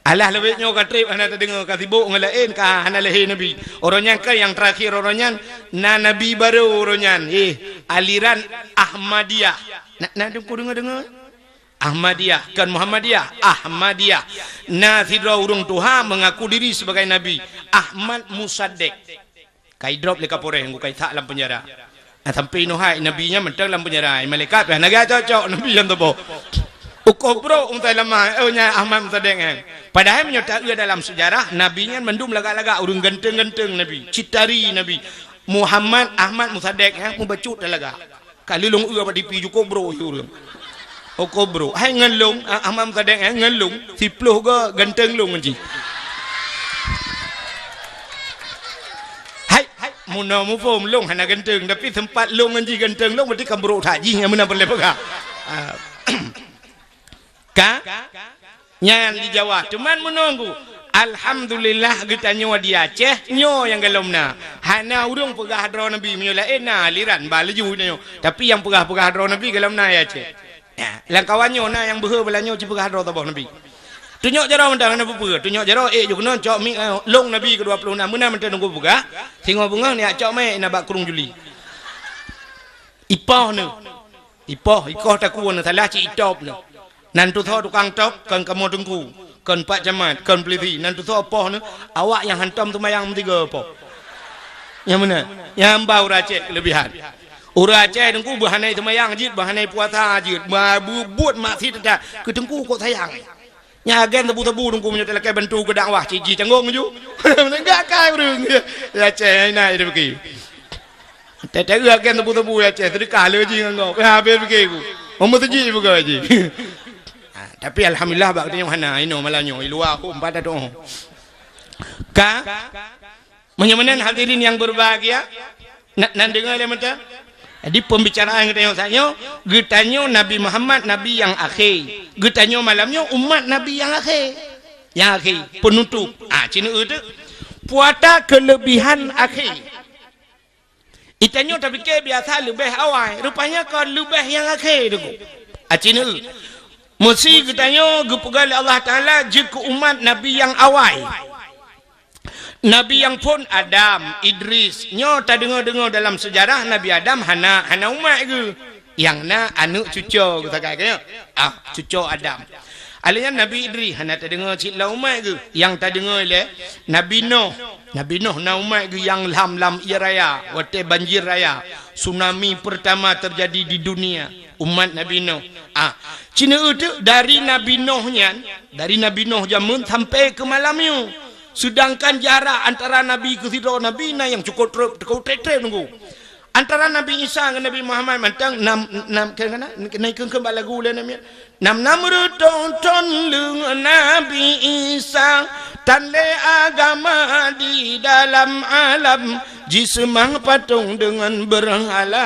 Alah lawét nyoe ka trép, hana tadeungoe, ka sibok ngon laén, ka hana lahé nabi. Uroe nyan kan nyang terakhir, uroe nyan na nabi barô uroe nyan. Eh, aliran Ahmadiyah. Na, na Teungku deungoe-deungoe? Ahmadiyah, kon Muhammadiyah, Ahmadiyah. Na sidroe ureuëng tuha mengaku diri sebagai nabi, Ahmad Musaddiq. Ka idrop lé Kapolres, Teungku, ka isak lam penjara. Ah, sampai inoe hai nabi nyan mantong lam penjara. Malaikat pih hana geucok-cok nabi nyan tuboh. Ukoh brok Musailamah, oh, nyan Ahmad Musaddiq nyan. Padahai meunyoe taeu dalam sejarah, nabi nyan mandum lagak-lagak, ureuëng ganteng-ganteng nabi, cit tari nabi. Muhammad Ahmad Musaddiq nyan mubacut talaga. Ka lheueh lôn eu bak tipi jukôb brok ureuëng. Oh, kobro. Hai ngon lôn, ah, Ahmad Musaddiq, eh, ngon lôn, siploh goe ganteng lôn ngon jih. Hai, hai, meunoe muphom lôn hana ganteng, tapi sempat lôn ngon jih ganteng lôn, berarti kan brok that jih nyang meunan peureulèe peugah. Ah. Ka? Nyan di Jawa. Cuman meunoe, alhamdulillah geutanyoe di Aceh, nyoe nyang gohlom na. Hana ureuëng peugah droe Nabi, meunyoe laén na aliran ba laju tanyoe. Tapi nyang peugah-peugah droe Nabi gohlom na di Aceh. Ya, lam kawan nyoe na nyang beuhe beulanyoe jipeugah droe saboh Nabi. Tunyok jaroe mantong hana peue-peue. Tunyok jaroe, eh, jok keunoe cok mi, eh, lôn Nabi keudua ploh nam. Meunan mantong Teungku peugah, singoh beungoh neujak cok mé na bak krueng Juli. Ipoh neuh. Ipoh, ikoh takue neuh, salah cit itop neuh. Nan tusoe tukang top, kon kamoe teungku, kon pak camat, kon peulisi, nan tusoe poh neuh, awak nyang hantom seumayang meusigoe poh. Nyang meunan, nyang ba ureuëng Aceh keulebihan. Ureuëng Aceh teungku beuhana seumayang jeuet, beuhana puasa jeuet, ba-, beubuet maksiat that, keu teungku kok sayang. Nyang agen sabu-sabu teungku meunyoe talakée bantu keu dakwah, cit jih canggong ju. Meuneugak kai ureuëng. Ya Aceh, ina ida bagi. Teuteue agen tebu-tebu ya Aceh, seudeukah le jih ngon gob. Ya, habéh pike ku. Meumeuseujid pike jih. Ha, tapi alhamdulillah bak geutanyoe hana, inoe malam nyoe, i luwa hom pada doh. Ka? Meunyoe meunan hadirin yang berbahagia, na-, nan deungoe lé meuta? Jadi pembicaraan geutanyoe saat nyoe, geutanyoe Nabi Muhammad Nabi yang akhé. Geutanyoe malam nyoe umat Nabi yang akhé. Yang akhé, penutup. Ah, cina tu. Puata kelebihan akhé. Itanyoe tapike biasa leubeh awai, rupanya kon leubeh nyang akhé teungku. Aci neu. Meusi geutanyoe geupeugah lé Allah Taala jeuet keu umat Nabi nyang awai. Nabi nyang phon Adam, Idris. Nyoe tadeungoe-deungoe dalam seujarah Nabi Adam hana, hana umat geuh. Nyang na aneuk cucoe geuh sagai geuh. Ah, cucoe Adam. Alèh nyan Nabi Idris hana tadeungoe cit lam umat geuh. Nyang tadeungoe lé Nabi Nuh. Nabi Nuh na umat geuh nyang lham lam ié raya, watèe banjir raya, tsunami pertama terjadi di dunia, umat Nabi Nuh. Ah, cina tu dari Nabi Nuh nyan, dari Nabi Nuh jameun sampai keu malam nyoe. Sedangkan jarak antara nabi keu sidroe nabi na nyang cukôp trép, cukôp trép-trép teungku. Antara Nabi Isa ngon Nabi Muhammad mantong nam, nam, keu, keu, na, na, na, keu, keu bak lagu lé namiet. Nam, nam reutôh thon leung Nabi Isa, tan lé agama di dalam alam, jiseumah patong deungon beurhala,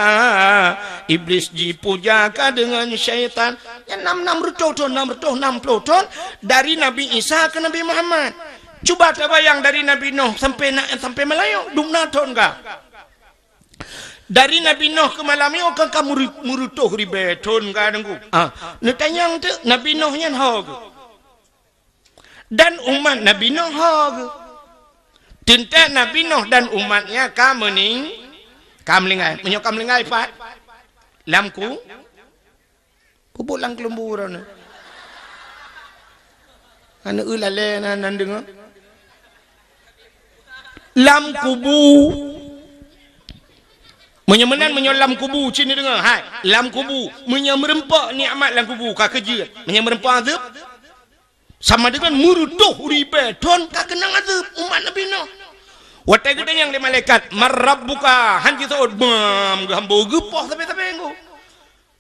Iblis jipuja ka deungon syaitan. Nyan nam, nam reutôh thon, nam reutôh nam ploh thon dari Nabi Isa keu Nabi Muhammad. Cuba tabayang dari Nabi Nuh sampai na, sampai meulayeue, dum na thon ka. Dari Nabi Nuh keu malam nyoe kan ka meuri-, meureutoh ribée thon ka Teungku. Ah, neutanyong teuk Nabi Nuh nyan ho geuh. Dan umat Nabi Nuh ho geuh. Teuntée Nabi Nuh dan umatnya ka meuning-, ka meulinggai. Meunyoe ka meulinggai pat, lam ku-, Peubuet lam keuleumbue droeneuh. Aneuk eu lalée na nan deungoe. Lam kubu. Meunyoe meunan, meunyoe lam kubu, ci neudeungoe, hai, lam kubu. Meunyoe meureumpok nikmat lam kubu, ka keujeuet. Meunyoe meureumpok azeueb, sama deungon meureutoh ribée thon ka keunong azeueb umat Nabi Nuh. Watée geutanyong lé malaikat, "Man rabbuka?" Han jiseuôt, bam, geuhambo geupoh sabe-sabe ngon.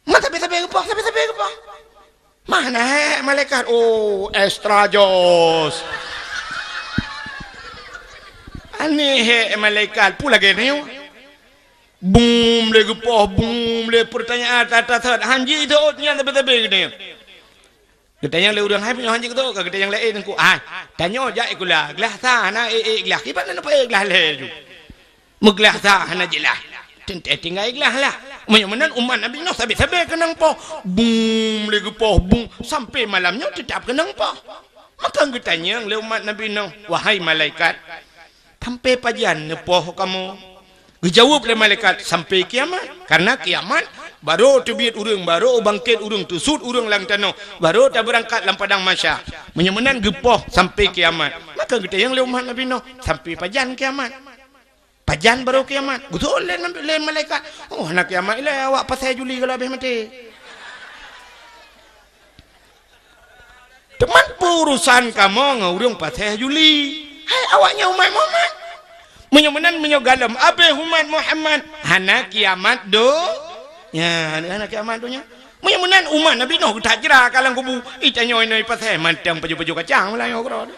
Man sabe-sabe geupoh, sabe-sabe geupoh. Mana hek malaikat? Oh, extra jos. Aneh hek malaikat, peue lagée nyoe. Bum lé geupoh, bum lé peurtanyaan, tata-tata, han jiseuôt nyan sabe-sabe geutanyoe. Geutanyong lé ureuëng, hai meunyoe han jiseuôt, ka geutanyong lé, "Eh, Teungku, hai, tanyoe jak sikula, glah sa hana ék-ék glah, kiban na neupaék glah lhée ju." Meuglah sa hana jeulaih. Teuntée tinggai glah lah. Meunyoe meunan umat Nabi Nuh sabe-sabe keunong poh. Bum lé geupoh bum sampai malam nyoe teutap keunong poh. Maka geutanyong lé umat Nabi Nuh, "Wahai malaikat, sampai pajan neupoh kamoe?" Geujaweueb lé malaikat, "Sampai kiamat." Karena kiamat, barô teubiet ureuëng, barô bangkét ureuëng, teusut ureuëng lam tanoh, barô tabeurangkat lam padang mahsyar. Meunyoe meunan geupoh sampai kiamat. Maka geutanyong lé umat Nabi Nuh, "Sampai pajan kiamat?" Pajan barô kiamat? Geutanyong lé, lé malaikat, "Oh, hana kiamat ilée, awak pasai juli gohlom habéh maté." Teuma peue urusan kamoe ngon ureuëng pasai juli? Hai awaknyan umat Muhammad. Meunyoe meunan, meunyoe gohlom habéh umat Muhammad, hana kiamat do-, nya, hana kiamat donya. Meunyoe meunan umat Nabi Nuh geutajra ka lam kubu, ih tanyoe inoe pasai mantong pajoh-pajoh kacang meulayeue keudroe.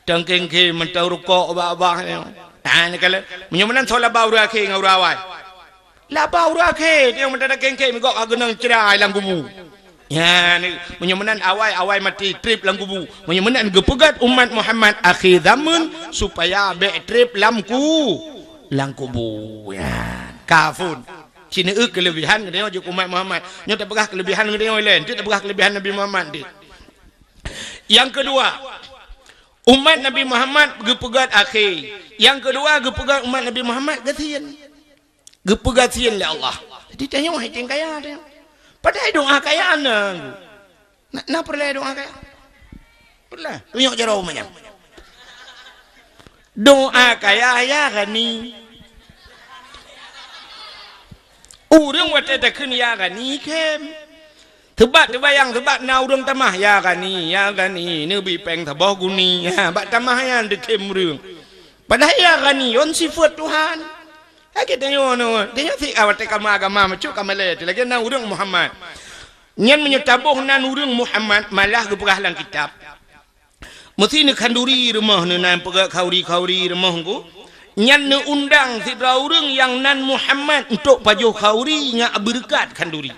Teukéng-kéng mantong rukok bak-bak nyoe. Nah, ni kala, meunyoe meunan soe laba ureuëng akhé ngon ureuëng awai? Laba ureuëng akhé, nyang meunan teukéng-kéng migok ka geunong cerai lam kubu. Ya, ni, meunyoe meunan awai, awai maté, treb lam kubu. Meunyoe meunan geupeugét umat Muhammad akhé zaman supaya bék treb lam ku-, lam kubu. Ya, kafun. Cina eu keulebihan geutanyoe jok umat Muhammad. Nyoe tapeugah keulebihan geutanyoe laén, tu tapeugah keulebihan Nabi Muhammad tu. Nyang keudua, umat Nabi Muhammad geupeugét akhé. Nyang keudua, geupeugét umat Nabi Muhammad gasien. Geupeugét gasien lé Allah. Jadi tanyoe hai teueng kaya tanyoe. Padahai doa kaya na. Na, na peureulée doa kaya? Peureulée. Tunyok jaroe manyang. Doa kaya, "Ya Ghani." Ureuëng watée takheun "Ya Ghani" khém. Seubab teubayang, seubab na ureuëng tamah, "Ya Ghani, ya Ghani, neubi péng saboh guni." Ha, bak tamah nyan teukhém ureuëng. Padahai "Ya Ghani" nyan sifeuet Tuhan. Lagée tanyoe nyoe, tanyoe si awai teuka agama macok ka malée, lagée na ureuëng Muhammad. Nyan meunyoe taboh nan ureuëng Muhammad, malah geupeugah lam kitab. Meusi neukhanduri rumoh neuh, nan peugét khanduri-khanduri rumoh ngon. Nyan neuundang sidroe ureuëng nyang nan Muhammad untuk pajoh khanduri ngon beureukat khanduri.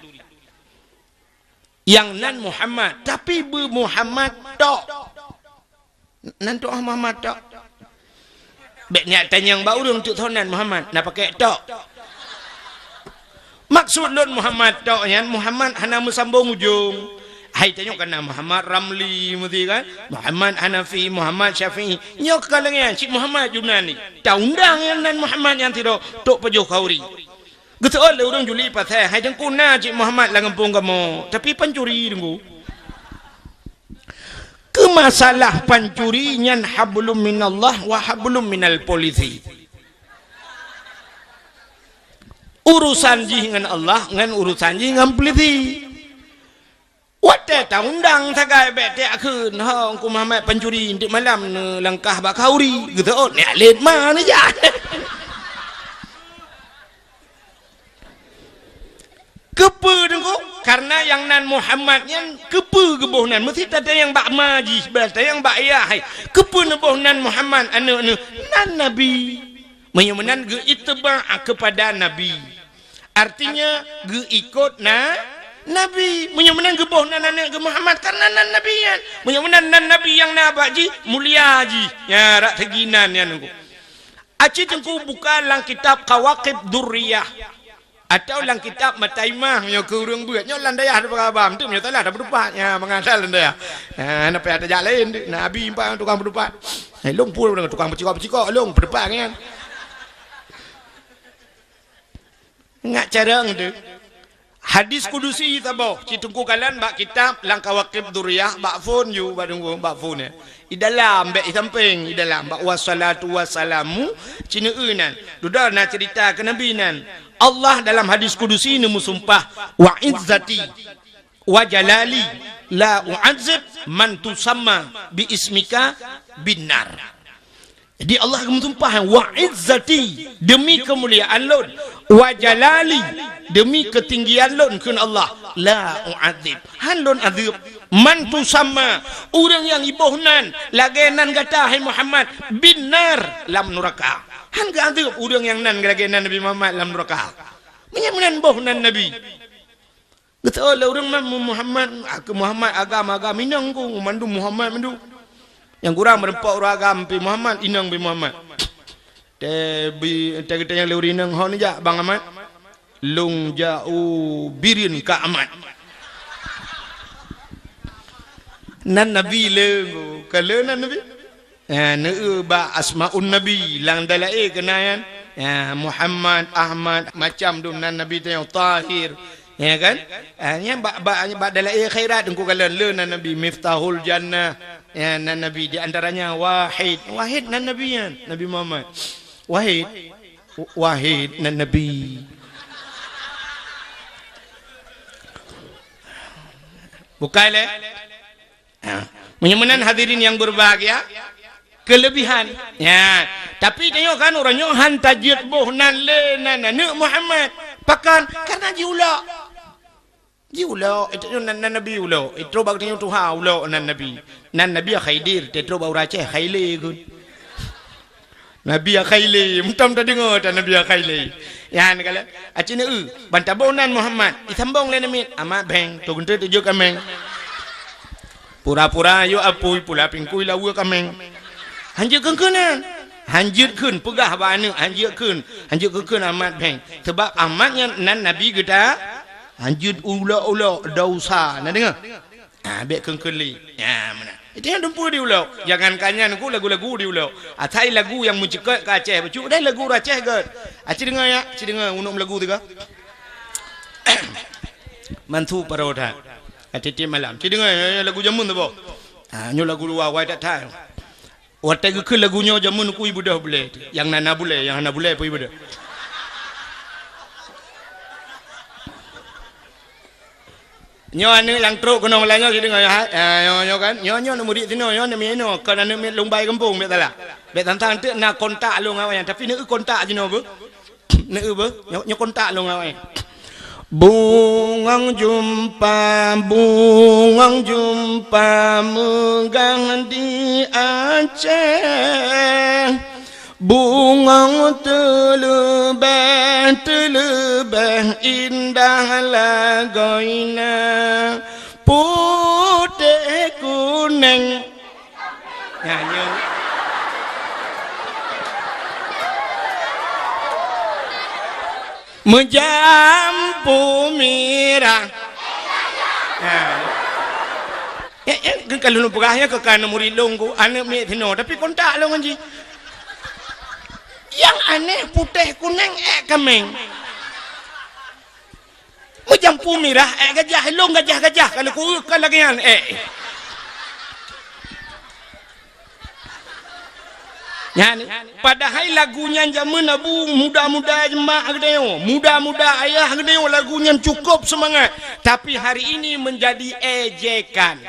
Nyang nan Muhammad, tapi beu Muhammad tok. Nan tok Muhammad tok. Bék nyak tanyong bak ureuëng tok soe nan Muhammad, na pakai tok. Maksud lôn Muhammad tok nyan, Muhammad hana meusambong ujong. Hai tanyoe kan na Muhammad Ramli meuti kan, Muhammad Hanafi, Muhammad Syafi'i. Nyoe ka lagée nyan, cit Muhammad Yunani. Taundang nyang nan Muhammad nyan sidroe, tok pajoh khanduri. Geuseuôt lé ureuëng juli pasai, "Hai Teungku, na cit Muhammad lam gampông kamoe, tapi pancuri Teungku." Keu masalah pancuri nyan hablum minallah wa hablum minal polisi. Urusan jih ngon Allah, ngon urusan jih ngon polisi. Watée taundang sagai bék takheun, "Ho, Teungku Muhammad pancuri, nteuk malam neulangkah bak khanduri." Geuseuôt, "Nyak lét ma neujak." Keupeue Teungku? Karena nyang nan Muhammad nyan keupeue geuboh nan? Meusti tatanyong bak ma jih, bah tatanyong bak yah hai. Keupeue neuboh nan Muhammad aneuk-aneuk? Nan Nabi. Meunyoe meunan geuittiba' keupada Nabi. Artinya geuikot na Nabi. Meunyoe meunan geuboh nan aneuk geuh Muhammad karena nan Nabi nyan. Meunyoe meunan nan Nabi nyang na bak jih, mulia jih. Nya rak segi nan nyan Teungku. Aci Teungku buka lam kitab Kawakib Durriyah. Atawa lam kitab Mataimah nyoe keu ureueng beuet. Nyoe lam dayah teupeugah haba, meuteuk nyoe salah tapeutupat. Nya, mangat that lam dayah. Ha, na payah tajak laén, na abi empat tukang peutupat. Eh, lôn pun tukang peucikok-peucikok, lôn peutupat nyan. Ngat carông tu. Hadis kudusi saboh, ci Teungku kalon bak kitab lam Kawakib Durriyah, bak phon ju, bak Teungku, bak phon, ya. Di dalam, bèk di sampéng, di dalam. Bak wassalatu wassalamu, ci neueu nan. Dudoe na cerita keu Nabi nan. Allah dalam hadis kudusi neumeusumpah, "Wa izzati wa jalali la u'adzib man tusamma bi ismika binnar." Jadi Allah geumeusumpah, "Wa izzati," demi keumuliaan lôn, "wa jalali," demi keutinggian lôn, kheun Allah, "la u'adzib," han lôn azeueb. Man tusamma, ureueng nyang iboh nan lagèe nan gata, hai Muhammad, binnar, lam nuraka. Han geuazeueb ureueng nyang nan lagèe nan Nabi Muhammad lam nuraka. Meunyoe meunan boh nan Nabi. Geuteuôt lé ureueng nan Muhammad, keu Muhammad agam-agam inong ku, mandum Muhammad mandum. Nyang kurang meureumpok ureueng agam pih Muhammad, inong pih Muhammad. Teubi-, teugeutanyong lé ureueng inong, "Ho neujak Bang Ahmad?" "Lôn jak u Bireuen Kak Ahmad." Nan Nabi le, ka le nan Nabi. Ya, neueu bak asmaun Nabi, lam dalil keunan. Ya, Muhammad, Ahmad, macam dum nan Nabi teuh, Tahir. Ya kan? Ah, nyan bak, bak, bak dalil khairat Teungku kalon le nan Nabi, Miftahul Jannah. Ya, nan Nabi di antaranya Wahid. Wahid nan Nabi nyan, Nabi Muhammad. Wahid. Wahid nan Nabi. Bukai lé? Ha. Meunyoe meunan hadirin nyang beureubahagia, keuleubihan. Ya. Tapi tanyoe kan uroe nyoe han tajeuet boh nan le nan aneuk Muhammad. Pakon? Karena jiulok. Jiulok, itu nan, nan Nabi ulok. Itu bak tanyoe tuha ulok nan Nabi. Nan Nabi Khidir, itu bak ureueng Aceh Khaile kheun. Nabi Akhaile, meutam tadeungoe tan Nabi Akhaile. Nyan kala, aci neu, ban taboh nan Muhammad, isambong lé namiet, amat beng, tu geunteut tujoh kameng. Pura-pura yue apui, pula pingkui lawa kameng. Hanjeuet kheun-kheun nan. Hanjeuet kheun, peugah bak aneuk, hanjeuet kheun. Hanjeuet kheun-kheun amat beng. Sebab amat nyan nan Nabi geuta, hanjeuet ulok-ulok, dosa. Na deungoe? Ah, bèk kheun-kheun lé. Ya, meunan. Itu nyang dumpeue diulok. Jangankan nyan ku lagu-lagu diulok. Asai lagu nyang meucukot ka Aceh. Bacut deh lagu ureueng Aceh gèt. Aci deungoe ya, aci deungoe unok lagu tiga. Mantu paro that. Ati tiep malam. Ci deungoe ya, ya, lagu jameun tu boh. Ha, nyoe lagu luwa wai that that. Watèe geukheun lagu nyoe jameun ku ibeudôh bulèe. Nyang na, na bulèe, nyang hana bulèe pun ibeudôh. Nyoe aneuk nyang trok keunong lam nyoe, sideungoe nyoe, ha? Ah, nyoe, nyoe kan? Nyoe, nyoe aneuk murit sinoe, nyoe aneuk miet inoe, kon aneuk miet lôn bai gampông, bèk salah. Bèk tantang teuk na kontak lôn ngon awaknyan, tapi neueu kontak jinoe beuh. Neueu beuh, nyoe, nyoe kontak lôn ngon awaknyan. Bungong jumpa, bungong jumpa meugah di Aceh. Bungong teuleubèh, teuleubèh indah lagoina, putéh kunéng. Nyan nyoe. Meujampu mirah. Nyan. Eh, eh, kan lôn peugah nyoe keu ka aneuk murit lôn ku, aneuk miet sinoe, tapi kontak lôn ngon jih. Nyang aneh putéh kunéng ék kaméng. Meujampu mirah ék gajah, lôn gajah-gajah ka lôn ku, ka lagèe nyan ék. Nyan, padahai lagu nyan jameun abu muda-muda jeumaah geutanyoe, muda-muda ayah geutanyoe lagu nyan cukup seumangat, tapi hari ini menjadi ejekan.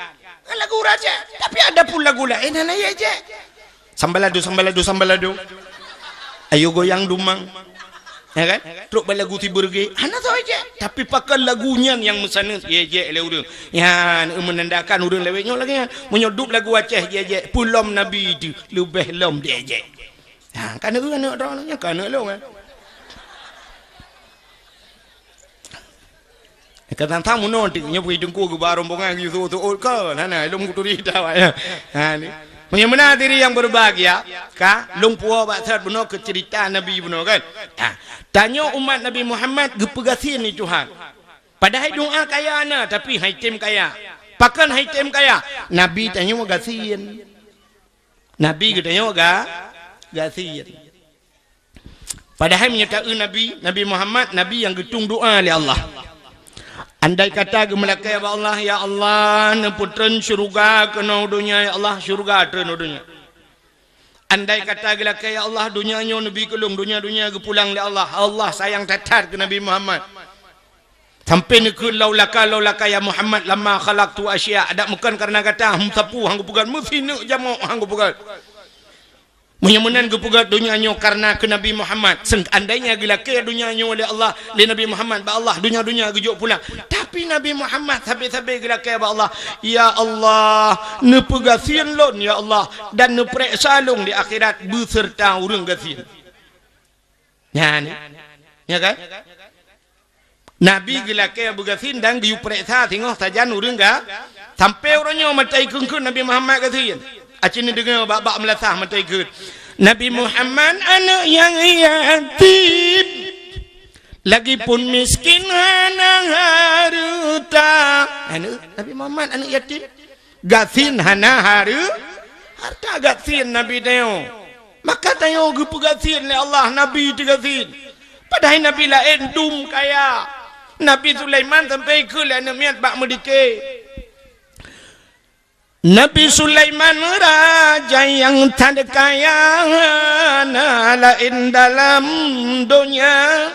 Kan lagu ureueng Aceh, tapi ada pun lagu laén hana ejek. Sambalado, sambalado, sambalado. Ayo goyang dumang. Ya kan? Trok bak lagu sibeureuge, hana soe jijak. Tapi pakon lagu nyan nyang meusaneut jijak lé ureuëng. Nyan, eh, meunandakan ureuëng lawét nyoe lagée nyan. Meunyoe duek lagu Aceh jijak, peulom Nabi teuh, leubeh lom jijak. Ha, ka aneuëk, aneuëk droe nyan, ka aneuëk lôn, eh. Kadang-kadang meunoe teuk nyoe pih teungku geuba rombongan geuyue seuôt-seuôt kon, hana lôn kuturi dah awak nyan. Ha ni. Meunyoe meunan hadirin nyang berbahagia, ka lôn puwoe bak that bunoe keu cerita Nabi bunoe kan. Ha, tanyoe umat Nabi Muhammad geupeugasien lé Tuhan. Padahai doa kaya na, tapi han item kaya. Pakon han item kaya? Nabi tanyoe gasien. Nabi geutanyoe ga, gasien. Padahai meunyoe ta-eu Nabi, Nabi Muhammad, Nabi nyang geutung doa lé Allah. Andai kata geumeulakée bak Allah, "Ya Allah, neupeutreun syeuruga keunoe donya, ya Allah, syeuruga treun u donya." Andai kata geulakée, "Ya Allah, donya nyoe neubi keu lôn, donya-donya geupulang lé Allah." Allah sayang that-that keu Nabi Muhammad. Sampai neukheun, "Laulaka, laulaka ya Muhammad lama khalaqtu asya." Adak meukon kareuna gata, hum sapu han geupeugét, meusineuk jamok han geupeugét. Meunyoe meunan geupeugét donya nyoe kareuna keu Nabi Muhammad, seandainya geulakée donya nyoe lé Allah, lé Nabi Muhammad bak Allah, donya-donya geujok pulang. Tapi Nabi Muhammad sabe-sabe geulakée bak Allah, "Ya Allah, neupeugasien lôn ya Allah, dan neupareksa lôn di akhirat beuseurta ureuëng gasien." Nyan, ya kan? Nabi geulakée beugasien dan geuyue pareksa singoh sajan ureuëng ga-, sampai uroe nyoe mata ikheun-kheun Nabi Muhammad gasien. Aci neudeungoe bak-bak meulasah mata ikheun, "Nabi Muhammad aneuëk nyang yatim, lagipun miskin hana hareuta." Aneuëk Nabi Muhammad aneuëk yatim. Gasien hana hareu-, hareuta, gasien Nabi tanyoe. Maka tanyoe geupeugasien lé Allah, Nabi teugasien. Padahai Nabi laén dum kaya. Nabi Sulaiman sampai keu lé aneuëk miet bak meudike. Nabi Sulaiman raja nyang that kaya, na laén dalam donya.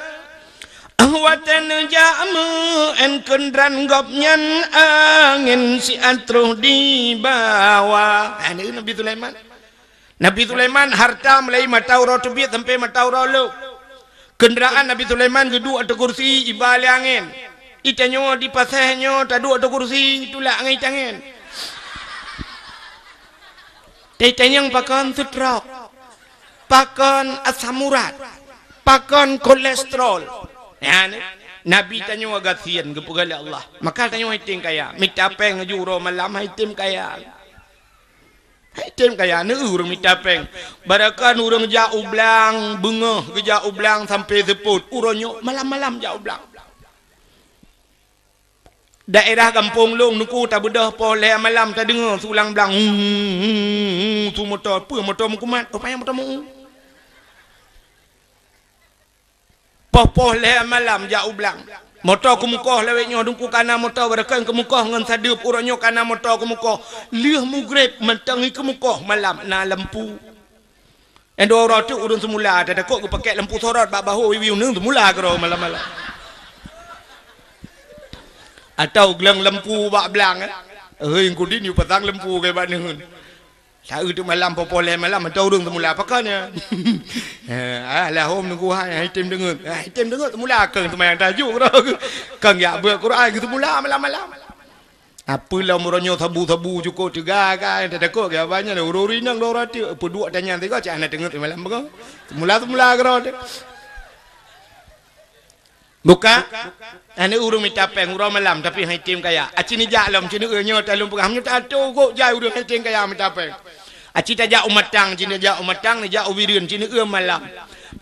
Watée neujak meu-én keundran gobnyan angén siat troh dibawa. Ha, ni Nabi Sulaiman. Nabi Sulaiman harta mulai mata uroe teubiet sampai mata uroe lhok. Keundraan Nabi Sulaiman geuduek ateueh kursi iba lé angén. Itanyoe di pasé nyoe taduek ateueh kursi tulak ngon itangen. Teuh tanyong pakon stroke, pakon asam urat, pakon kolesterol. Nyan, Nabi tanyoe gasien geupeugah lé Allah. Maka tanyoe han item kaya. Mita péng ju uroe malam han item kaya. Han item kaya, neu ureuëng mita péng. Barakan ureuëng jak u blang, beungoh geujak u blang sampai seupôt. Uroe nyoe malam-malam jak u blang. Daerah gampông lôn nuku tabeudôh poh lhée malam tadeungoe su lam blang, hu, hu, hu, hu, su moto, peue moto meukumat, rupanya moto meu-u. Poh-poh lhée malam jak u blang. Moto keumukoh lawét nyoe dungku kana moto barakan keumukoh ngon sadeup uroe nyoe kana moto keumukoh. Lheueh mugreb mantong keumukoh malam na lampu. Nyang dua uroe teuk ureuëng seumula, tatakot geupakek lampu sorot bak bahô wiwi uneun seumula keudroe malam-malam. Atau gleng lampu bak blang, eh. Hei, kudin yue pasang lampu keu bak neuheun. Saeu teuk malam poh-poh lhée malam, atau ureuëng seumula pakon nyan. Eh, ah, lahom nunggu hai, hai tem deungeut. Hai tem deungeut seumula keu seumayang tahajud keudroe. Keu jak beuet Quran keu seumula malam-malam. Apa lom uroe nyoe sabu-sabu cukôp teuga ka, tatakot keu abah nyan, ureuëng inong dua uroe teuk, peuduek tanyan tiga, cak hana teungeut malam peugah. Seumula-seumula keudroe teuk. Buka, hana ureuëng mita péng uroe malam, tapi han item kaya. Aci neujak lom, ci neu nyoe talôn peugah, meunyoe tato gok jai ureuëng han item kaya mita péng. Aci tajak u Matang, ci neujak u Matang, neujak u Bireuen, ci neu malam.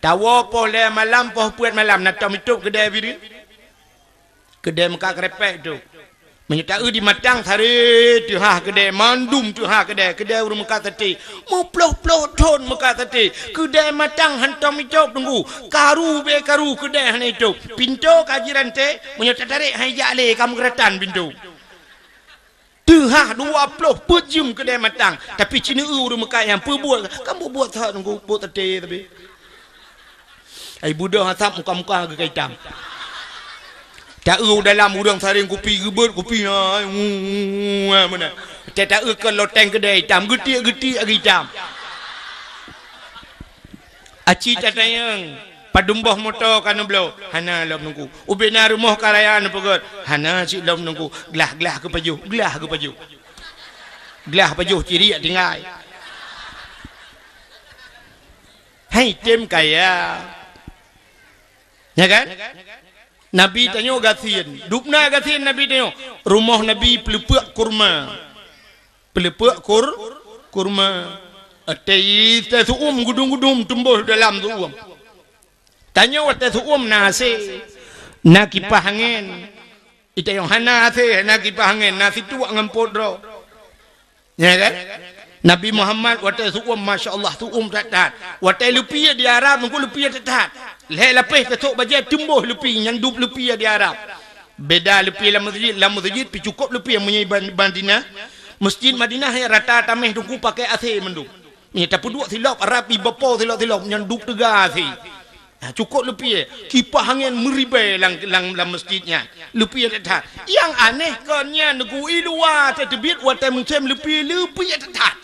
Tawoe poh lhée malam, poh peuet malam, na tom itôb keudée Bireuen. Keudée meukat keureupeuk tu. Meunyoe taeu di Matang, sare teuhah keudée, mandum teuhah keudée, keudée ureuëng meukat saté. Meuploh-ploh thon meukat saté. Keudée Matang hantom icok teungku. Karu be karu keudée hana itôb. Pintoe ka jiranté, meunyoe tatarek han ijak lé, ka meugeuratan pintoe. Teuhah dua ploh peuet jeuem keudée Matang. Tapi ci neu ureuëng meukat nyan peubuet, kan buet-buet that teungku, buet saté tapi. Ai beudôh asap muka-muka geuka itam. Taeu dalam ureuëng saréng kupi geubeuet kupi, ai, ngu, ngu, ngu, ai, meunan. Taeu keu loteng keudée itam, geutiek-geutiek lagée itam. Aci tatanyong, Padum boh moto ka neubloe, hana lom Teungku. Ubena rumoh ka raya neupeugöt, hana cit lom Teungku. Glah-glah geupajoh, glah geupajoh. Glah pajoh ciriek tinggai. Hai tem kaya. Ya kan? Nabi tanyoe gasien. Dubna gasien Nabi tanyoe. Rumoh Nabi peuleupeuk kurma. Peuleupeuk kur-, kurma. Watèe, watèe su'um gudum-gudum tumboh dalam su'um. Tanyoe watèe su'um na asèe, na kipah angèn. Di tanyoe hana asèe, hana kipah angèn, na situek ngon pot droe. Ya kan? Nabi Muhammad watèe su'um, masya Allah, su'um that-that. Watèe leupie di Arab, Teungku, leupie that-that. Lhèe lapèh tasôk bajèe tumboh leupie, nyan dub leupie di Arab. Beda leupie lam meuseujid, lam meuseujid pih cukôp leupie meunyoe ban-, Madinah. Meuseujid Madinah nyang rata tamèh Teungku pakè asèe mandum. Nyan tapeuduek silop, Arab iba po silop-silop, nyan dub teuga asèe. Ha, cukôp leupie, kipah angèn meuribèe lam, lam, lam meuseujid nyan. Leupie that-that. Nyang aneh kon nyan, Teungku, i luwa teubiet watèe musém leupie, leupie that-that.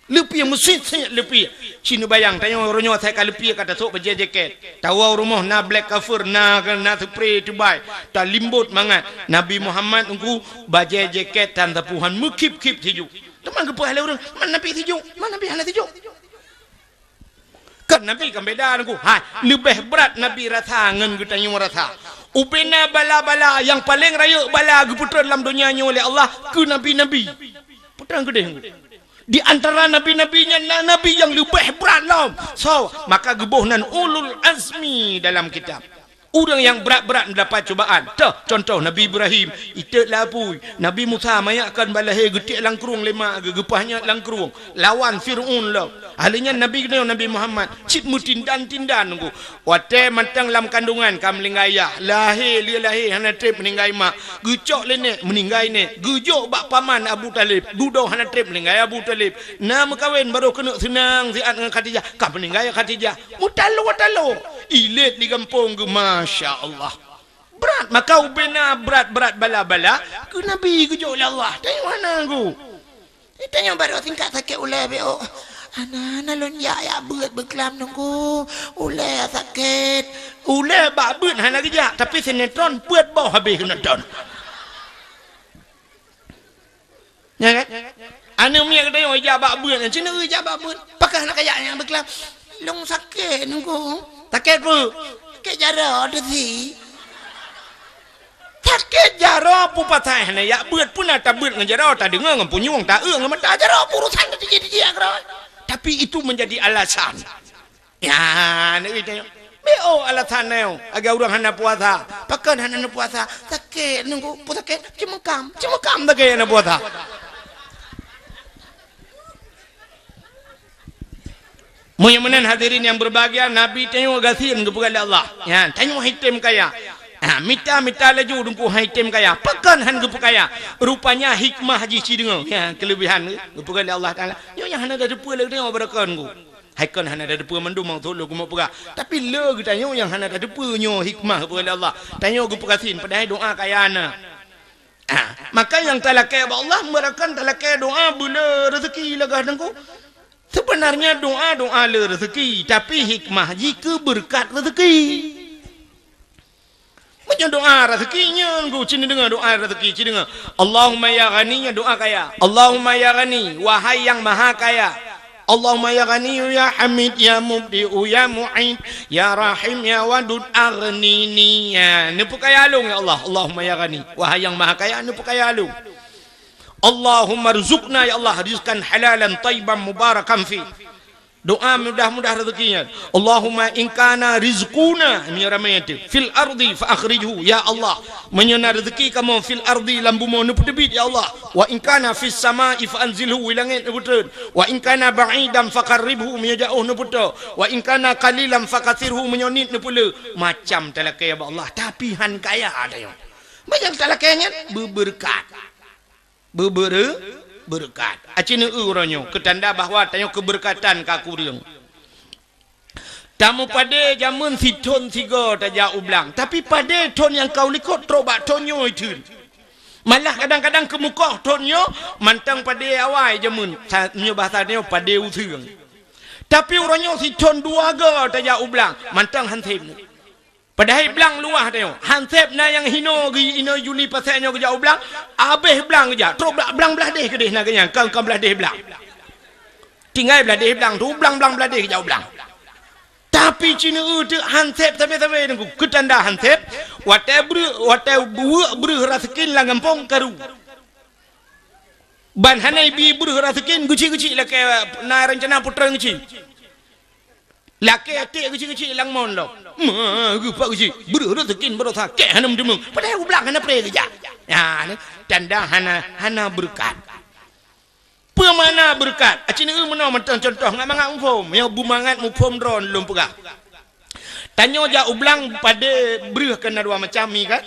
Leupie meusit-sit leupie. Ci neubayang, tanyoe uroe nyoe asai ka leupie ka tasôk bajèe jakét. Tawoe rumoh na black cover, na, na spray teubai. Talimbot mangat. Nabi Muhammad Teungku bajèe jakét tan sapuhan meukhip-khip sijuek. Teuma geupeugah lé ureueng, "Man Nabi sijuek, man Nabi hana sijuek." Kan Nabi kan beda Teungku. Hai, leubeh brat Nabi rasa ngon geutanyoe rasa. Ubena bala-bala nyang paleng rayeuk bala geupeutrön lam donya nyoe lé Allah keu nabi-nabi. Peutrön keudeh Teungku. Di antara nabi-nabi nyan na nabi nyang leubeh brat lom. So, maka geuboh nan ulul azmi dalam kitab. Ureueng nyang brat-brat mendapat cubaan. Toh, contoh Nabi Ibrahim, iteuk lé apui. Nabi Musa, manyak kon bak lahé, geutiek lam krueng lé ma geuh, geupah nyot lam krueng. Lawan Fir'aun lom. Ahli nyan Nabi keunoe, Nabi Muhammad, cit meutindan-tindan Teungku. Watèe mantong lam kandungan ka meuninggai yah. Lahé, lheueh lahé hana trép meuninggai mak. Geucok lé nèk, meuninggai nèk. Geujok bak paman Abu Thalib. Dudoe hana trép meuninggai Abu Thalib. Na meukawen barô keuneuk seunang siat ngon Khadijah. Ka meuninggai Khadijah. Meutaloe-taloe. Ilét di gampông geuh, masya Allah. Brat, maka ubena brat-brat bala-bala keu Nabi geujok lé Allah. Tanyoe hana Teungku. Tanyoe barô tingkat sakét ulèe beuh. Hana, hana lôn jak, jak beuet beuklam Teungku. Ulèe sakét. Ulèe bak beuet hana geujak, tapi sinetron peuet boh habéh sinetron. Ya kan? Aneuk miet geutanyoe ijak bak beuet, cit na ijak bak beuet. Pakon hana kajak nyang beuklam? Lôn sakét Teungku. Sakét peue? Sakét jaroe teusi. Sakét jaroe peue pasai hana jak beuet, peue na tabeuet ngon jaroe, tadeungoe ngon punyueng, taeu ngon mata, jaroe peue urusan teuji-teuji keudroe. Tapi itu menjadi alasan. Ya, aneuk geutanyoe. Beuh, alasan nyoe, lagèe ureueng hana puasa. Pakon hana neupuasa? Sakét Teungku, peue sakét? Ceumeukam, ceumeukam sakét hana puasa. Meunyoe meunan hadirin nyang berbahagia, Nabi tanyoe gasien geupeugah lé Allah. Ya, tanyoe hai tem kaya. Ha, mita-mita laju Teungku hai tem kaya. Pakon han geupeukaya? Rupanya hikmah jih ci deungoe. Ya, keulebihan geupeugah lé Allah Taala. Nyoe nyang hana tateupeue lé geutanyoe beurakon Teungku. Hai kon hana tateupeue mandum meukeusud lôn keumeung peugah. Tapi le geutanyoe nyang hana tateupeue nyoe hikmah geupeugah lé Allah. Tanyoe geupeugasien padahai doa kaya na. Ah, maka nyang talakèe bak Allah, meurakan talakèe doa beule reuzeki lagèe Teungku. Sebenarnya doa, doa le reuzeki, tapi hikmah jih keu beureukat reuzeki. Meunyoe doa reuzeki nyan, Teungku, ci neudeungoe doa reuzeki, ci deungoe. Allahumma ya Ghani, nyan doa kaya. Allahumma ya Ghani, wahai nyang maha kaya. Allahumma ya Ghani, ya Hamid, ya Mubdi'u, ya Mu'id, ya Rahim, ya Wadud, aghnini. Ya, neupeukaya lôn, ya Allah. Allahumma ya Ghani, wahai nyang maha kaya, neupeukaya lôn. Allahumma rzuqna, ya Allah, rizqan halalan thayyiban mubarakan fi. Doa mudah-mudah reuzeki nyan. Allahumma in kana rizquna, meunyoe ramé teuh, fil ardi fa akhrijhu, ya Allah. Meunyoe na reuzeki kamoe fil ardi, lam bumoe, neupeuteubiet, ya Allah. Wa in kana fis sama'i fa anzilhu, i langét neupeutreun. Wa in kana ba'idan fa qarribhu, meunyoe jaoh neupeutoe. Wa in kana qalilan fa katsirhu, meunyoe niet neupeule. Macam talakèe bak Allah, tapi han kaya tanyoe. Meunyoe talakèe nyan beubeureukat. Beubere-, beureukat. Aci neueu uroe nyoe, keutanda bahwa tanyoe keubeureukatan ka kureueng. Tameupadé jameun sithon sigoe tajak u blang, tapi padé thon nyang ka u likot trok bak thon nyoe theun. Malah kadang-kadang keumukoh thon nyoe mantong padé awai jameun, sa-, nyoe bahasa nyoe padé useueng. Tapi uroe nyoe sithon dua go tajak u blang, mantong han sép. Padahai blang luwah tanyoe. Han sép na nyang hinoe geuh inoe Juli Pasek nyoe geujak u blang, abéh blang geujak. Trok bla-, blang blah deh keudeh na geuh nyan, kon, kon blah deh blang. Tinggai blah deh blang tu, blang-blang blah deh geujak u blang. Tapi Ceuneue teuk han sép sabe-sabe Teungku. Keu tanda han sép, watée breuh, watée buweuek breuh raseukin lam gampông karu. Ban hana ibi breuh raseukin, geuchik-geuchik lakée na reuncana putroe geuchik. Lakée até geuchik-geuchik lam mon lom. Ma, geupak geuchik, breuh raseukin barosa, kée hana meuteumeung. Padahai u blang hana pré geujak. Nyan, tanda hana, hana beureukat. Peue makna beureukat? Aci neueu meunoe mantong contoh ngat mangat muphom. Nyoe beumangat muphom droe lôn peugah. Tanyoe jak u blang padé breuh kan na dua macam mi kan?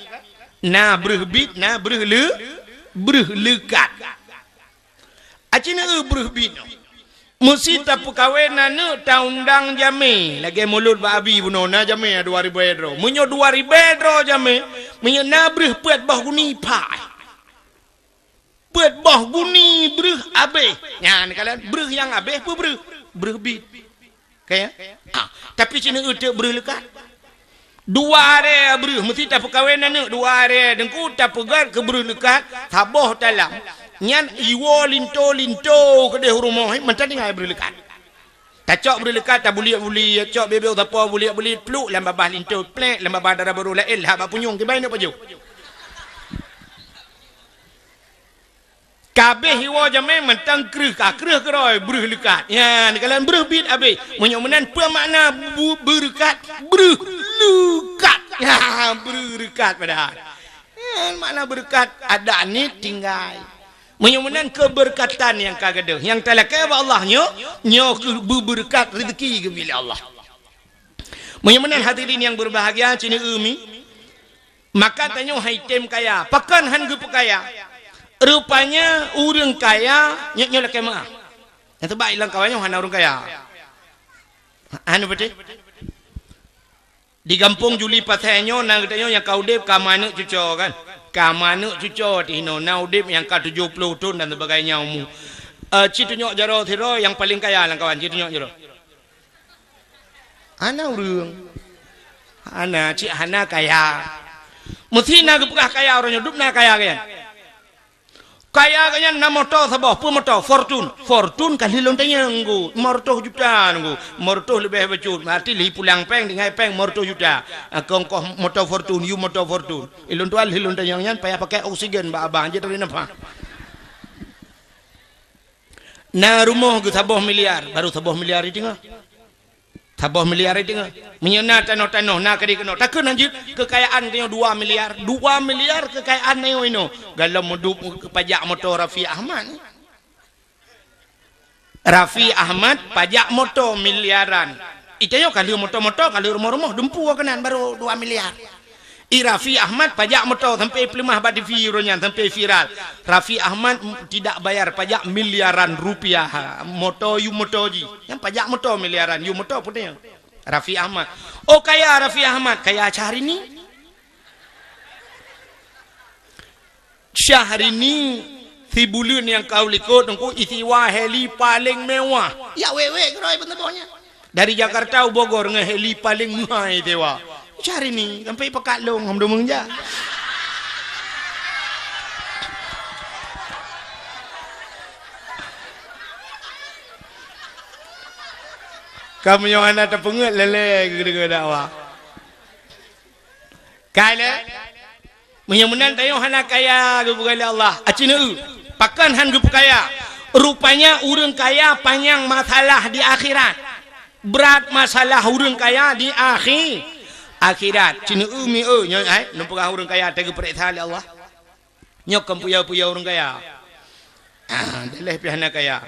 Na breuh bit, na breuh le-, breuh leukat. Aci neueu breuh bit nyoe. Meusi tapeukawen aneuk taundang jamé. Lagée mulod bak abi bunoe na jamé dua ribée droe. Meunyoe dua ribée droe jamé, meunyoe na breuh peuet boh guni pah. Peuet boh guni breuh abéh. Nyan, kalon breuh nyang abéh peue breuh? Breuh bit. Ka ya? Ah, tapi Ceuneue teuk breuh leukat. Dua aré breuh, meusti tapeukawen aneuk dua aré Teungku tapeugét keu breuh leukat, saboh talam. Nyan iwoe linto-linto keudeh u rumoh, eh, mantong tinggai breuh leukat. Tacok breuh leukat, tabuliek-buliek, cok bibeu sapo buliek-buliek, pluk lam babah linto, plek lam babah dara barô laén, lhah bak punyueng, kiban neuk pajoh. Ka abéh iwoe jamé mantong kreueh, ka kreueh keudroe breuh leukat. Ya, neukalon breuh bit abéh. Meunyoe meunan peue makna bu-, beureukat? Breuh leukat. Ya, breuh leukat padahai. Ya, makna beureukat adak nit tinggai. Meunyoe meunan keubeureukat nyang ka gadôh, nyang talakée bak Allah nyoe, nyoe keuh beubeureukat rezeki geubri lé Allah. Meunyoe meunan hadirin nyang beubahgia, Ceuneue mi, maka tanyoe han item kaya. Pakon han geupeukaya? Rupanya ureuëng kaya, nyoe, nyoe lakée meuáh. Nyang teuba ilang kawan nyoe hana ureuëng kaya. Hana beutôi? Di gampông Juli Pasai nyoe na geutanyoe nyang ka udeb ka meuaneuk cucoe kan? Ka meuaneuk cucoe teuh inoe na udeb nyang ka tujoh ploh thon dan sebagainya umu. Eh, ci tunyok jaroe sidroe nyang paleng kaya lam kawan, ci tunyok jaroe. Hana ureuëng. Hana, cit hana kaya. Meusti na geupeugah kaya uroe nyoe, dum na kaya kan? Kaya geuh nyan na moto saboh, peue moto? Fortune. Fortune ka lheueh lôn tanyong Teungku, lima ratus juta Teungku. Lima ratus leubeh bacut, berarti lheueh pulang péng, tinggai péng lima ratus juta. Ah, kongkoh moto Fortune, yue moto Fortune. Ilôn tuan lheueh lôn tanyong nyan payah pakai oksigen bak abang, jeuet teurimong nafah. Na rumoh geuh saboh miliar, baru saboh miliar i teungoh. Saboh miliar i teungoh. Meunyoe na tanoh-tanoh, na keudeh keunoe. Takheun hanjeuet keukayaan tanyoe dua miliar. Dua miliar keukayaan tanyoe inoe. Galom meudup pajak moto Raffi Ahmad. Raffi Ahmad pajak moto miliaran. I tanyoe ka lheueh moto-moto, ka lheueh rumoh-rumoh, dumpu keunan baru dua miliar. I Raffi Ahmad pajak moto sampai peuleumah bak T V uroe nyan sampai viral. Raffi Ahmad m-, tidak bayar pajak miliaran rupiah. Moto yue moto jih. Nyan pajak moto miliaran, yue moto peue nyan? Raffi Ahmad. Oh, kaya Raffi Ahmad, kaya Syahrini. Syahrini sibuleuen nyang ka u likot Teungku isiwa heli paleng mewah. Ya wék-wék keudroe peunteuboh nyan. Dari Jakarta u Bogor ngon heli paleng meuhai sewa. Syahrini sampai pakat lôn hom dum meunja. Kamoe nyoe hana tapeungeut lé-lé geudeungoe dakwah. Kai lé? Meunyoe meunan tanyoe hana kaya geupeugah lé Allah. Aci neueu, pakon han geupeukaya? Rupanya ureuëng kaya panyang masalah di akhirat. Brat masalah ureuëng kaya di akhi-, akhirat. Ci neueu mi eu nyoe ai, neupeugah ureuëng kaya teugeupeureksa lé Allah. Nyoe kon peue-peue ureuëng kaya. Ah, daleh pih hana kaya.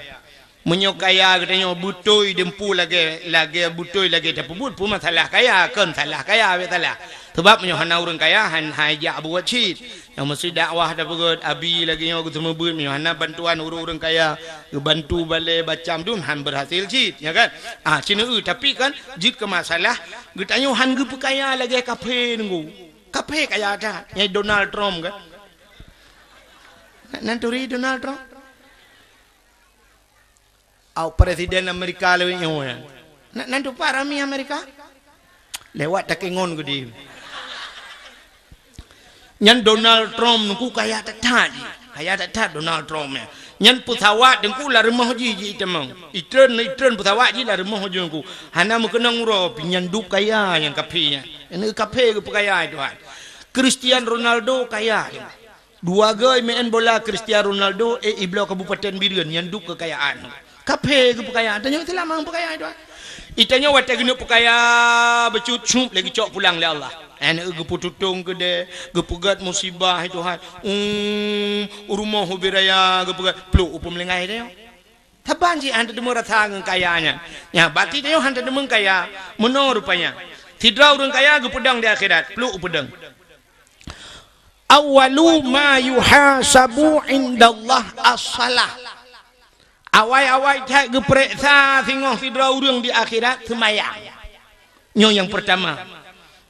Meunyoe kaya geutanyoe beutôi deumpu lagée, lagée beutôi lagée tapeubuet peue masalah kaya, kon salah kaya, abéh salah. Sebab meunyoe hana ureuëng kaya, han hai jak buet cit. Nyang meusti dakwah tapeugét, abi lagée nyoe geuseumeubeuet, meunyoe hana bantuan ureuëng-ureuëng kaya, geubantu balée bacam dum han beurhasil cit, ya kan? Ah, ci neueu, tapi kan jeuet keu masalah geutanyoe han geupeukaya lagée kaphé Teungku. Kaphé kaya that, nyang Donald Trump kan? Nan turi Donald Trump? Awak presiden Amerika lewat nyoe nyan. Nak nan tupat rami Amerika? Lewat takengon gede. Nyan Donald Trump nungku kaya that-that jih. Kaya that-that Donald Trump nyan. Nyan pesawat nungku lam rumoh jih, jih itamong. Itreun, itreun pesawat jih lam rumoh jih nungku. Hana meukeunong uroe, pi nyan dup kaya nyan kaphé nyan. Nyan kaphé geupeukaya Tuhan. Cristiano Ronaldo kaya. Dua goe meu'en bola Cristiano Ronaldo, eh, ibloe Kabupaten Bireuen nyan dup keukayaan. Kaphé geupeukaya, tanyoe Islam nyang peukaya Tuhan. Itanyoe watée geuneuk peukaya, beucut cup lé geucok pulang lé Allah. Aneuk geupeututong keudeh, geupeugét musibah Tuhan. Um, rumoh ubé raya geupeugét, pluk u peumeulinggai tanyoe. Saban cit han teudeungoe rasa ngon kaya nyan. Nya, bati tanyoe han teudeungoe kaya, meunoe rupanya. Sidroe ureuëng kaya geupeudong di akhirat, pluk u peudong. Awwalu ma yuhasabu indallah as-salah. Awai-awai that geupeuriksa singoh sidroe ureuëng di akhirat seumayang. Nyoe nyang peurtama.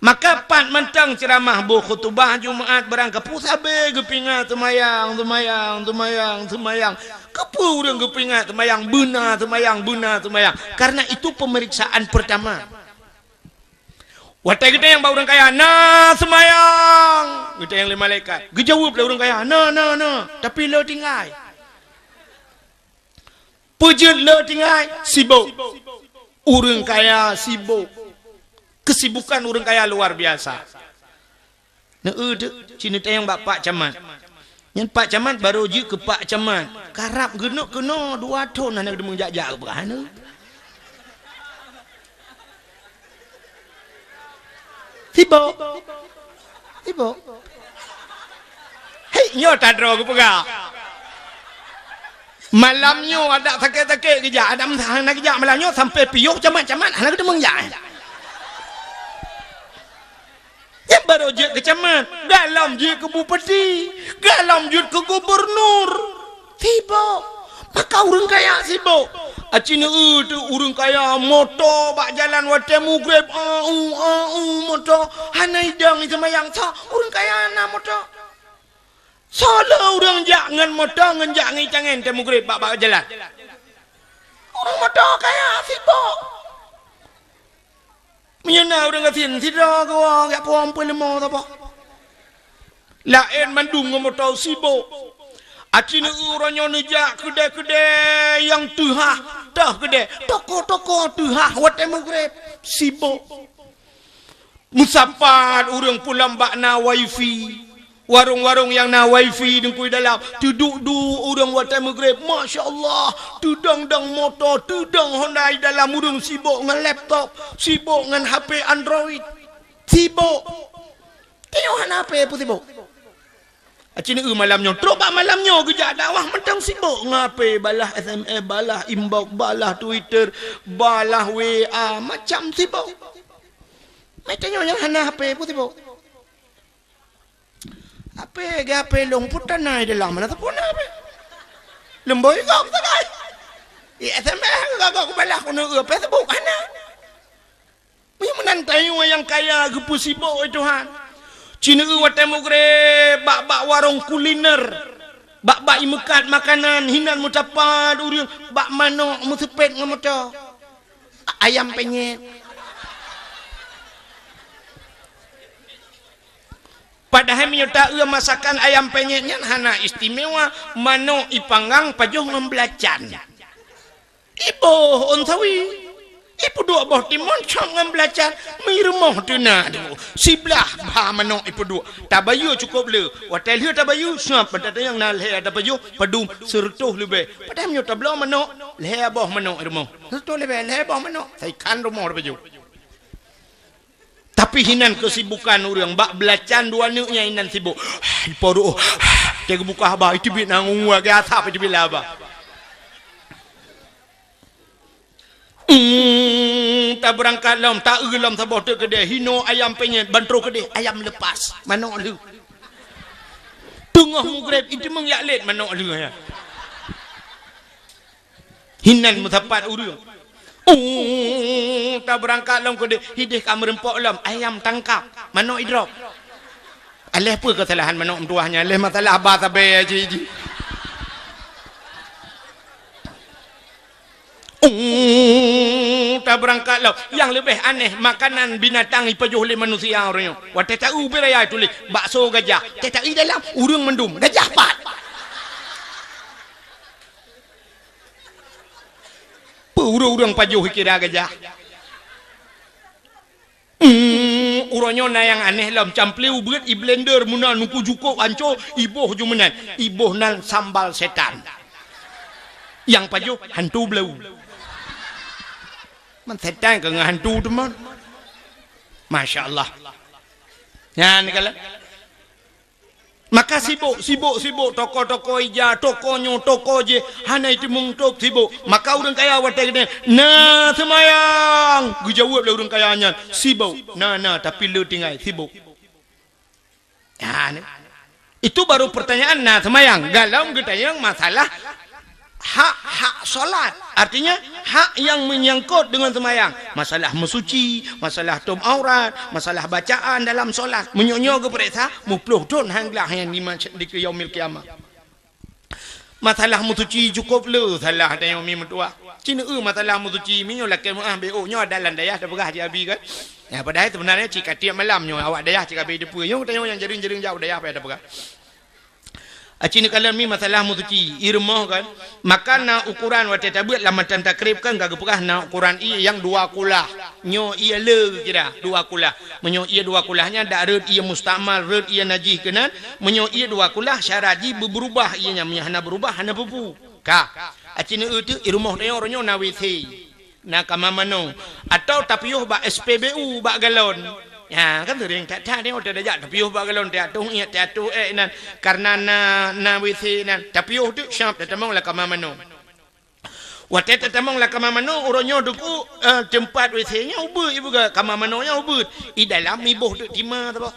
Maka pat mantong ceuramah boh khutubah Jumaat barang keupeue sabe geupingat seumayang, seumayang, seumayang, seumayang. Keupeue ureuëng geupingat seumayang, beuna seumayang, beuna seumayang. Karena itu pemeriksaan pertama. Watée geutanyong bak ureuëng kaya, "Na seumayang?" Geutanyong lé malaikat. Geujaweueb lé ureuëng kaya, "Na, na, na, tapi le tinggai." Peue jeuet le tinggai? Sibok. Ureuëng kaya sibok. Kesibukan ureuëng kaya luar biasa. Neu-eu teuk, ci neutanyong bak Pak Camat. Nyan Pak Camat barô jeuet keu Pak Camat. Karab geuneuk keunoe dua thon hana geudeungoe jak-jak keu peugah neu. Sibok. Sibok. Hei, nyoe tadroe geupeugah. Malam nyoe adak sakét-sakét geujak, adak meusaha hana geujak malam nyoe sampai piôh Camat-Camat hana geudeungoe jak. Nyan barô jeuet keu camat, galom jeuet keu bupati, galom jeuet keu gubernur. Sibok. Maka ureuëng kaya sibok. Aci neu-eu teuk ureuëng kaya moto bak jalan watée mugreb, au, au, moto. Hana idong iseumayang, soe ureuëng kaya na moto. Soe le ureuëng jak ngon moto ngon jak ngon itangen watée mugreb bak, bak jalan. Ureuëng moto kaya sibok. Meunyoe na ureuëng gasien, sidroe geuwoe jak puwoe peuleumô saboh. Laén mandum ngon moto sibok. Aci neu-eu uroe nyoe neujak keudè-keudè nyang teuhah, toh keudè, toko-toko teuhah watée mugreb, sibok. Meusapat ureuëng pulang bak na wifi. Warong-warong nyang na wifi deungkui dalam, teuduek-duek ureuëng watée mugreb, masya Allah, teudong-dong moto, teudong Honda di dalam, ureuëng sibok ngon laptop, sibok ngon H P Android, sibok. Tanyoe hana H P peue sibok. Aci neu-eu malam nyoe, trok bak malam nyoe geujak dakwah mantong sibok ngon H P, balah S M S, balah inbox, balah Twitter, balah W A, macam sibok. Meutanyoe nyang hana H P peue sibok. Ape geuape lôn putana di dalam mana teupeuna ape? Leumboi gob sagai. I S M S gagok kubalah keuneuk Facebook hana. Meunyoe meunan tanyoe nyang kaya geupeusibok, wahai Tuhan. Ci neu-eu watée mugreb bak-bak warong kuliner, bak-bak imeukat makanan, hinan meusapat ureuëng bak manok meuseupet ngon moto. Ayam penyet. Padahai meunyoe ta-eu masakan ayam penyet nyan hana istimewa, manok ipanggang pajoh ngon belacan. Iboh ôn sawi. Ipeuduek boh timon cok ngon belacan, meurumoh teuna tu. Siblah bha manok ipeuduek. Tabayeue cukôp le. Watée lheueh tabayeue, sab bata tanyong na lhée tapajoh, padum, seureutôh leubeh. Padahai meunyoe tabloe manok, lhée boh manok rumoh. Seureutôh leubeh, lhée boh manok. Saikhan rumoh tapajoh. Tapi hinan keusibukan ureuëng bak belacan dua neuk nyan hinan sibok. Ipoh doh. Teuka buka haba, iteubiet na ngon asap iteubiet lam haba. Hmm, tabeurangkat lom, ta-eu lom saboh teuk keudè, hinoe ayam penyet, ban troh keudè, ayam lepas, manok lheueh. Teungoh mugreb, iteumeung jak lét manok lheueh nyan. Hinan meusapat ureuëng. Uh, tabeurangkat lom keudeh, hideh ka meureumpok lom, ayam tangkap, manok idrop. Aléh peue keusalahan manok meutuwah nyan, aléh masalah ba sabe jih. Ung, tabeurangkat lom. Nyang leubeh aneh, makanan binatang ipajoh lé manusia uroe nyoe. Watée ta-eu ubé raya tuléh, bakso gajah. Teuta i dalam, ureuëng mandum, gajah pat. Peue ureuëng-ureuëng pajoh kira gajah? Hmm, uroe nyoe na nyang aneh lom, camplé ubeuet i blender meunan, nuku jukôk anco, iboh ju meunan. Iboh nan sambal setan. Nyang pajoh hantu blau. Man setan keu ngon hantu teuma. Masya Allah. Nyan kala. Maka sibok, sibok, sibok, toko-toko ija, toko nyoe, toko jih, hana jiteumeung tôb sibok. Maka ureuëng kaya watée geutanyoe, "Na seumayang?" Geujaweueb lé ureuëng kaya nyan, "Sibok." "Na, na, tapi le tinggai, sibok." Nyan. Itu baru pertanyaan na seumayang. Galom geutanyong masalah hak-hak solat. Artinya, hak yang menyangkut dengan seumayang. Masalah meusuci, masalah tom aurat, masalah bacaan dalam solat. Meunyoe nyoe geupareksa, muploh thon han glah nyan di mas-, di yaumil qiyamah. Masalah meusuci cukôp le salah tanyoe mi meutuah. Cit neu masalah meusuci, meunyoe lakée meuáh B O nyoe ada lam dayah tapeugah cit Abi kan. Ya, padahai sebenarnya cit ka tiep malam nyoe awak dayah cit ka abéh teupeue. Nyoe tanyoe nyang jareueng-jareueng jak u dayah payah tapeugah. Aci neukalon mi masalah meusuci, i rumoh kan. Maka na ukoran watée tabeuet lam matan takrib kan ka geupeugah na ukoran ié nyang dua kulah. Nyoe ié le geukira dua kulah. Meunyoe ié dua kulah nyan dak rhot ié mustakmal, rhot ié najih keunan. Meunyoe ié dua kulah syarat jih beubeurubah ié nyan, meunyoe hana beurubah hana peue-peue. Ka. Aci neu teuk i rumoh tanyoe uroe nyoe na W C. Na kama manoe, atawa tapiôh bak S P B U bak galon. Ha, kan seuring that-that nyoe tajak tapiôh bak galon, teuatoh ié, teuatoh ék nan, kareuna na, na W C nan. Tapiôh teuk syab tatamong lam kama manoe. Watée tatamong lam kama manoe, uroe nyoe teungku, eh, teumpat W C nyan ubeuet, ibu kama manoe nyan ubeuet. I dalam iboh teuk tima saboh.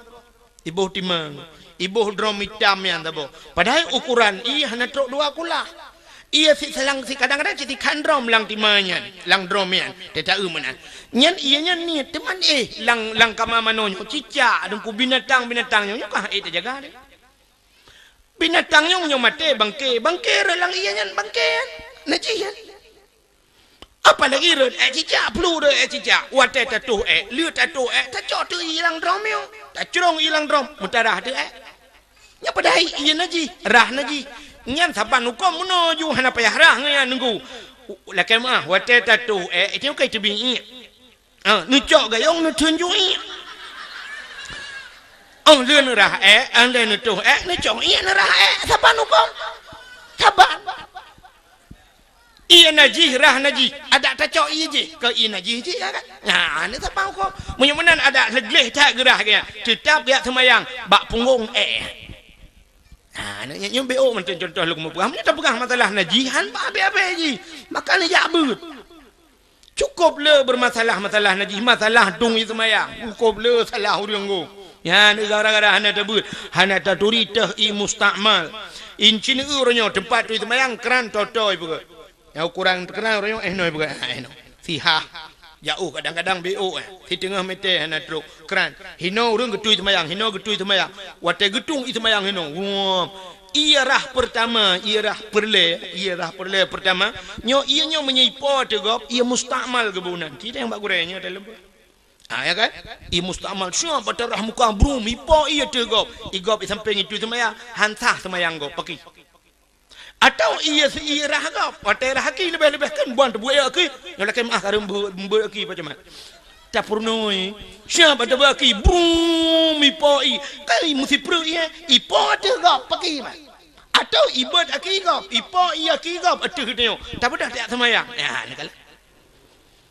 Iboh timang, iboh drom itam nyan saboh. Padahai ukoran ié hana trok dua kulah. Ié si salang si kadang-kadang cit sikhan drom lam tima nyan, lam drom nyan, teuta-eu meunan. Nyan ié nyan niet teuman éh lam, lam kama manoe nyoe cicak deungku binatang-binatang nyoe, nyoe kah ék tajaga deh. Binatang nyoe meunyoe maté bangke, bangke rhot lam ié nyan bangke nyan, najih nyan. Apalagi rhot ék cicak, plu rhot ék cicak. Watée tatoh ék, le tatoh ék, tacok teuk ié lam drom nyoe. Tacrong ié lam drom, meutarah teuk ék. Nyan padahai ié najih, rhah najih. Nyan saban huköm meunoe ju hana payah rhah ngon nyan nunggu. Lakée meuáh, watée tatoh ék, itu kai teubiet ié. Ah, neucok gayong neutheun ju ié. Oh, lheueh neurhah ék, oh, lheueh neutoh ék, neucok ié neurhah ék, saban huköm. Saban. Ié najih, rhah najih, adak tacok ié jih, keu ié najih jih, ya kan? Nah, ni saban huköm. Meunyoe meunan adak gleh that geurhah geuh, teutab geujak seumayang bak punggong ék. Nah, nyoe, nyoe B O mantong contoh lôn mupeugah. Meunyoe tapeugah masalah najih, han bak abée-abée jih. Maka neujak beuet. Cukôp le beurmasalah masalah najih, masalah dong ié seumayang. Cukôp le salah ureuëng go. Nyan gara-gara hana tabeuet, hana taturi teuh ié mustakmal. Inci neu uroe nyoe teumpat turi seumayang kran toto ipeugah. Nyang ukoran kran uroe nyoe éh noe ipeugah, éh noe. Sihah. Jaoh kadang-kadang B O éh. Siteungoh meter hana trok kran. Hinoe ureuëng geutui seumayang, hinoe geutui seumayang. Watée geutung ié seumayang hinoe. Wah. Ié rhah peurtama, ié rhah peureulée, ié rhah peureulée peurtama, nyoe ié nyoe meunyoe ipo ateueh gob, ié mustakmal geuboh nan. Ci teueng bak gurée nyoe dalem. Ah, ya kan? Ié mustakmal, syab bak tarah muka brum, ipo ié ateueh gob. Ié gob ié sampéng itui seumayang, han sah seumayang gob, paki. Atawa ié, ié rhah gob, watée rhah aki leubeh-leubeh kan buan teubuet aki, nyoe lakée meuáh kareueng beu-, beuet aki pacamat. Tapeurunoe, syab bak teubuet aki, brum, ipo ié, kai meusipreuk ié, ipo ateueh gob, paki mat. Atawa ibeuet aki gob, ipo ié aki gob ateueh geutanyoe. Tapeugah tajak seumayang. Ya, neukalon.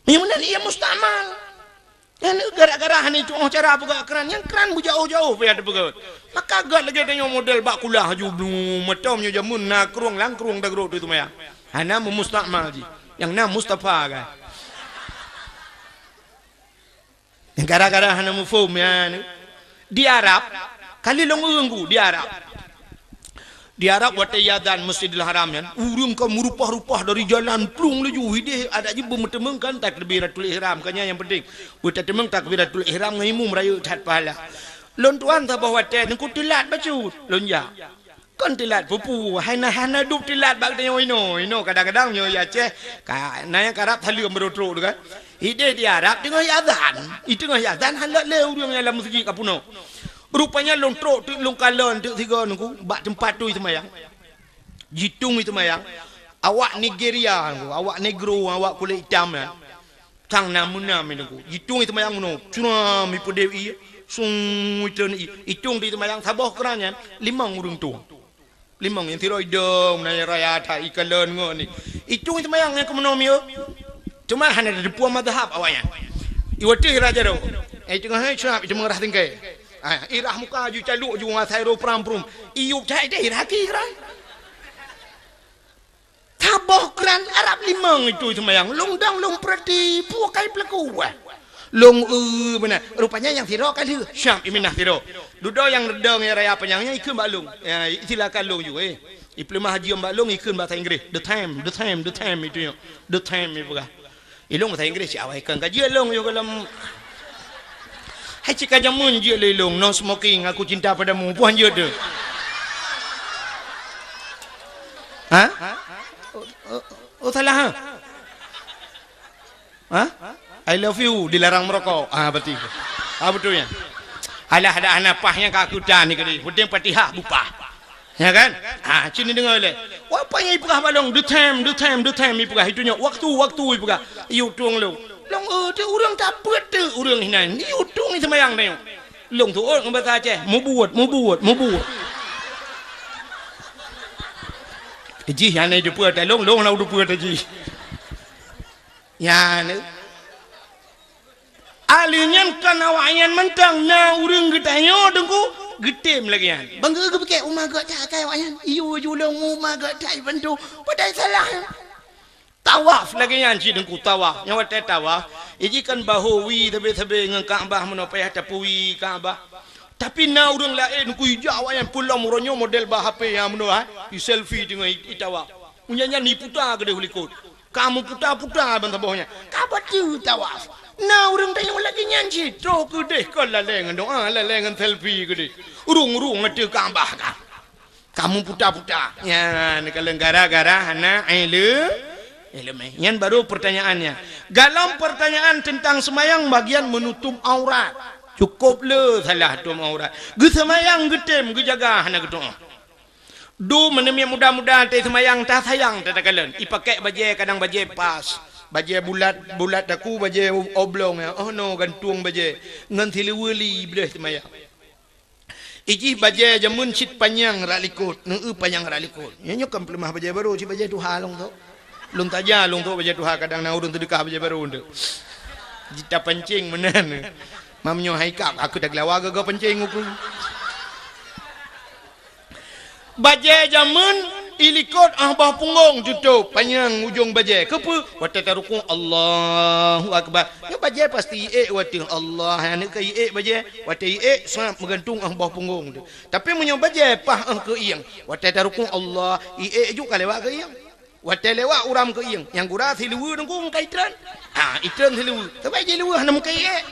Nyang meunan ié mustakmal. Nyan gara-gara hana itu'oh cara peugah kran, nyang kran beujaoh-jaoh payah teupeugah. Maka gét lagée tanyoe model bak kulah ju blu, meutom nyoe jameun na krueng lam krueng dagrok tu seumayang. Hana meumustakmal jih. Nyang na Mustafa kan. Gara-gara hana muphom nyan. Di Arab, kali lôn ureuëng ku di Arab. Di Arab watée iazan Masjidil Haram nyan, ureuëng ka meurupah-rupah dari jalan plueng laju hideh adak jih beumeuteumeung kan takbiratul ihram, kan nyan nyang penting. Beutateumeung takbiratul ihram ngon imum rayeuk that pahala. Lôn tuan saboh watée teungku teulat bacut, lôn jak. Ka Kan teulat peue-peue, hai na hana dub teulat bak tanyoe inoe. Inoe kadang-kadang nyoe i Aceh, ka, na nyang karab saleuem beureutrok teuh kan. Ideh di Arab teungoh i azan. I teungoh i azan hana lé ureueng nyang lam meuseujid ka peunoh. Rupanya lôn trok teuk lôn kalon teuk sigoe nunggu bak teumpat tui seumayang. Jitueng i seumayang. Awak Nigeria nunggu, awak negro, awak kulét itam nyan. Sang na meunam i nunggu. Jitueng i seumayang meunoe. Curam i peudeh i. Sung i treun i. Itueng di seumayang saboh keuran nyan limong ureueng tueng. Limong nyang sidroe idong, meunan nyang raya that ikalon ngon ni. Itueng seumayang nyang keumeunong miyo. Cuma hana teupeue mazhab awaknyan. Iwatih raja tu. Eh, teungoh hai cuma itu mengerah tingkai. Ah, irah muka ju caluk ju ngasai ro pram prum. Iyup cai deh irah ki kran. Saboh kran Arab limong itu seumayang. Long dang long perati, pukai pelaku. Long, eh, beuna. Rupanya nyang sidroe ka lheueh. Syam iminah sidroe. Dudoe nyang reudong nyang raya panyang nyan ikheun bak long. Ya, silakan long ju, eh. Ipeuleumah haji bak long ikheun bahasa Inggris. The time, the time, the time itu nyo. The time ipeugah. Ilong bahasa Inggris si awai kan kaji long yo dalam. Hai cika jameun jeuet lé long, no smoking, aku cinta padamu. Puan jeuet tu. Ha? Oh, oh, oh, salah ha? Ha? I love you dilarang merokok. Ah, berarti. Ah, betul ya. Alah, dah hana pah nyang ka aku tan ni kali. Penting Fatihah bupah. Ya kan? Ha, cini dengar leh. Apa yang ipeugah balong? The time, the time, the time ipeugah. Itu nyo waktu, waktu ipeugah. Iutung lu. Long, eh, tu urang tak betul urang hinan. Iutung ni semayang ni. Long tu orang bahasa Aceh. Mubuat, mubuat, mubuat. Jih yang ni depan tak long, long nak depan tak jih. Ya ni. Ahli nyan kan awak nyan mantong na ureueng geutanyoe teungku geutem lagée nyan. Bang geu geupike uma geuh that kai awak nyan. Iyo julong uma geuh that bantu. Padahai salah. Tawaf lagée nyan cit teungku tawaf. Nyang watée tawaf, iji kan bahu wi sabe-sabe ngon Ka'bah meunoe payah tapeue wi Ka'bah. Tapi na ureueng laén teungku ija awak nyan peulom uroe nyoe model bah H P nyang meunoe ha. I selfie teungoh i, i tawaf. Unya nyan iputa keudeh u likot. Ka meuputa-puta ban saboh nyan. Ka bateue tawaf. Na ureueng tanyong lagée nyan cit, troh keudeh kon lalée ngon doa, lalée ngon selfie keudeh. Urung-urung ateueh Ka'bah ka. Ka meuputa-puta. Nyan, neukalon gara-gara hana ile-, ileumé. Nyan baru pertanyaannya. Galom pertanyaan tentang seumayang bagian menutup aurat. Cukop le salah tutup aurat. Geuseumayang geutem, geujaga hana geutu'oh. Du meuneumiet muda-muda teuh seumayang tasayang tatakalon. Ipakèk bajèe kadang bajèe pas. Bajèe bulat, bulat taku, bajèe oblong nyan. Oh no gantung bajèe. Ngon siluweue li bleuh seumayang. Ijih bajèe jameun cit panyang rak likot. Neueu panyang rak likot. Nyoe nyoe kan peuleumah bajèe barô cit bajèe tuha lôn tu. Lôn taja lôn tu bajèe tuha kadang na ureueng teudeukah bajèe barô tu. Jita pancing meunan. Mam nyoe hai kap aku dak lawa gaga pancing uku. Bajèe jameun ilikot ah bah punggong tutôp panyang ujong bajèe. Keupeue? Watèe tarukuk Allahu Akbar. Nyoe bajèe pasti iék watèe Allah aneuk ka iék bajèe. Watèe iék sab meugantung ah bah punggong tu. Tapi meunyoe bajèe pah ah keu ieng, watèe tarukuk Allah iék ju ka lewat keu ieng. Watèe lewat uram keu ieng, nyang gura siluweue nunggu meukai treun. Ha, itreun siluweue. Sabab jiluweue hana meukai iék.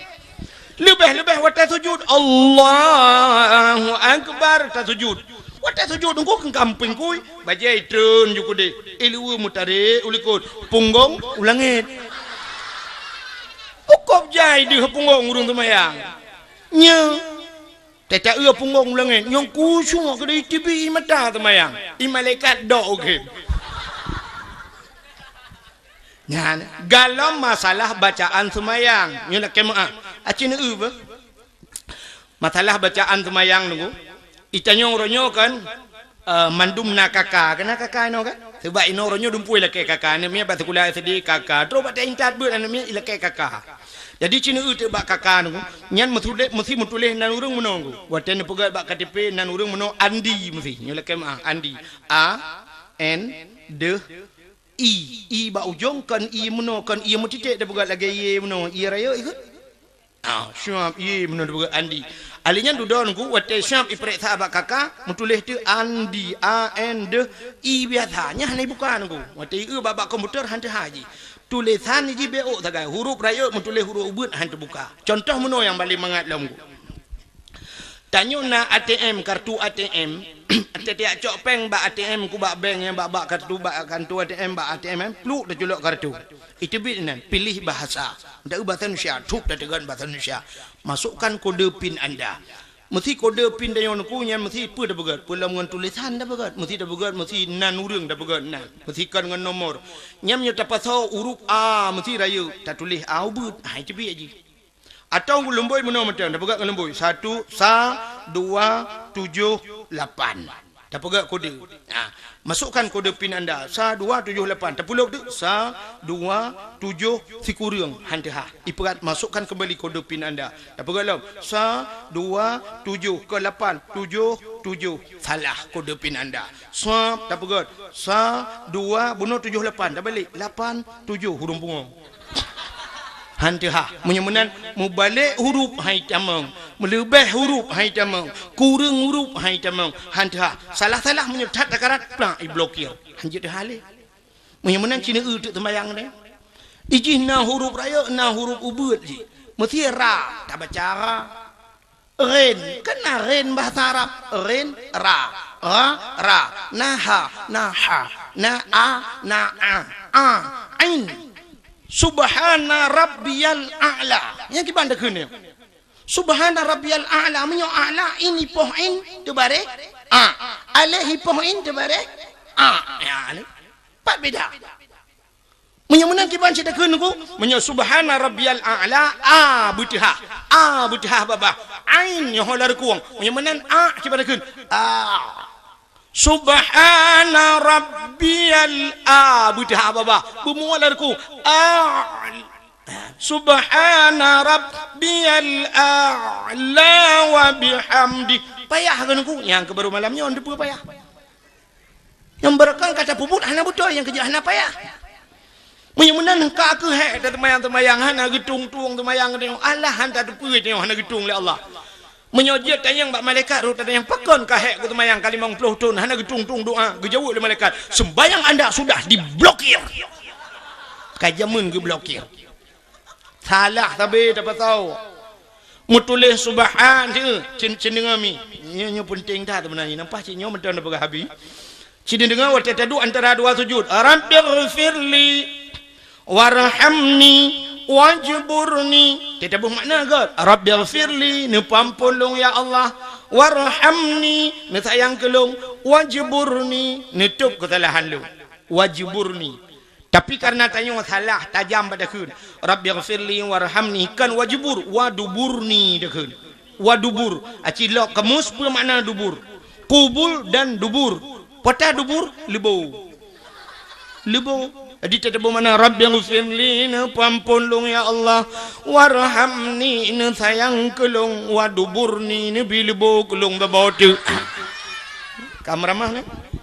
Leubeh-leubeh watèe sujud, Allahu Akbar, tasujud. Watèe sujud nunggu keungkam pingkui, bajèe itreun ju keudeh. Iluweue meutarek u likot, punggong u langét. Ukôb jai deuh punggong ureueng seumayang. Nyoe. Teuka eu punggong u langét nyang khusyuk keudeh tibi mata seumayang. I malaikat dok u geuh. Nyan, galom masalah bacaan seumayang. Nyoe lakèe meu'ah. Aci neu eu beuh. Masalah bacaan seumayang nunggu. Itanyong uroe nyoe kan, eh, mandum na kaka. Kena kaka inoe kan? Sebab inoe uroe nyoe dumpue lakèe kaka. Aneuk miet bak sikula S D kaka. Terus bak intat beuet aneuk miet ilakèe kaka. Jadi ci neu eu teuk bak kaka nunggu, nyan meutuléh, meusi meutuléh nan ureueng meunoe nunggu. Watèe neupeugèt bak K T P nan ureueng meunoe Andi meusi. Nyoe lakèe meu'ah, Andi. A, N, deuh, I. I bak ujong kon I meunoe, kon I meutiték tapeugèt lagèe ié meunoe. Ié rayeuk ikheun. Ah, siap ié meunoe tapeugèt Andi. Ahli nyan dudoe nunggu watèe siap ipeuriksa bak kaka, meutuléh teuk Andi, A, N, deuh, I biasa. Nyan hana ibuka nunggu. Watèe i eu bak, bak komputer han teuhah jih. Tulésan jih beuôk sagai, huruf rayeuk meutuléh huruf ubeuet han teubuka. Contoh meunoe nyang paleng mangat lom. Tanyoe na A T M, kartu A T M. Tiep-tiep cok péng bak A T M, ku bak bank nyang bak, bak kartu, bak kanto A T M, bak A T M, pluek taculok kartu. Iteubiet inan, piléh bahasa. Taeu bahasa Indonesia, thôk tateugon bahasa Indonesia. Masukkan kode pin anda. Meusi kode pin tanyoe Teungku nyan meusi peue tapeugét? Peue lom ngon tulésan tapeugét? Meusi tapeugét, meusi nan ureuëng tapeugét nan. Meusi kon ngon nomor. Nyan meunyoe tapasoe huruf A meusi rayeuk, tatuléh A ubeut. Hai teubiet jih. Atawa lumbôi meunoe mantong, tapeugét ngon lumbôi. Satu, sa, dua, tujoh, lapan. Tapeugét kode. Ha, masukkan kode pin anda. Sa, dua, tujoh, lapan. Tapeulob tu. Sa, dua, tujoh, sikureueng. Han teuhah. Ipeugét masukkan kembali kode pin anda. Tapeugét lom. Sa, dua, tujoh, ke lapan, tujoh, tujoh. Salah kode pin anda. Sa, tapeugét. Sa, dua, bunoe tujoh, lapan. Tabalik. Lapan, tujoh. Hurung pungo. Han teuhah. Meunyoe meunan, mubalek huruf hai tamong, meuleubeh huruf hai tamong, kureueng huruf hai tamong, han teuhah. Salah-salah meunyoe that takarat, plak, iblokir. Han jeuet teuhah lé. Meunyoe meunan, ci neueu teuk seumayang nyan. Ijih na huruf rayeuk, na huruf ubeut jih. Meusi ra, tabaca ra. Ghin, kan na ghin bahasa Arab. Ghin, ra. Ra, ra. Na ha, na ha. Na a, na a. A, ain. Subhana rabbiyal a'la. Nyang kiban takheun nyoe. Subhana rabbiyal a'la. Meunyoe a'la, in ipoh in, teubareh a. Aleh ipoh in, teubareh a. Ya, aleh. Pat beda. Meunyoe meunan kiban cit takheun Teungku, meunyoe subhana rabbiyal a'la, a beuteuhah, a beuteuhah babah, ain nyoe ho lam rukung. Meunyoe meunan a kiban takheun, a. Subhana rabbiyal a beuteuhah babah, beumua lam rukung. A. Subhana rabbiyal a'la wa bihamdi. Payah kan Teungku? Nyang keu baru malam nyoe teupeue payah. Nyang beureukan ka tapeubuet hana beutôi, nyang keujeuet hana payah. Meunyoe meunan ka keuh hék tateumayang-teumayang, hana geutung-tung teumayang geutanyoe, alah han tateupeue tanyoe hana geutung lé Allah. Meunyoe jeuet tanyong bak malaikat, rot tatanyong, "Pakon ka hék keu teumayang ka limong ploh thon hana geutung-tung doa?" Geujaweueb lé malaikat, "Sembayang anda sudah diblokir." Ka jameun geublokir. Salah sabe tapasoe. Meutuléh subhan, cen-, cen-, cendeungoe mi. Nyoe, nyoe peunteng that seubeunajih. Nampak cit nyoe mantong tapeugah habéh. Ci neudeungoe watée taduek antara dua sujud. Rabbighfirli warhamni wajburni. Teutabeuh makna gét. Rabbighfirli, neupeuamphon lôn ya Allah. Warhamni, neusayang keu lôn. Wajburni, neutôb keusalahan lôn. Wajburni. Tapi kareuna tanyoe salah tajam bak takheun, "Rabbighfirli warhamni," kon wajbur, waduburni takheun. Wadubur, aci lok kamus peue makna dubur? Kubul dan dubur. Pota dubur, leubo. Leubo. Jadi teutabeuh makna, "Rabbighfirli," neupeuamphon lôn ya Allah, "warhamni," neusayang keu lôn, "waduburni," neubi leubo keu lôn babah teuk. Ka meuramah nyan?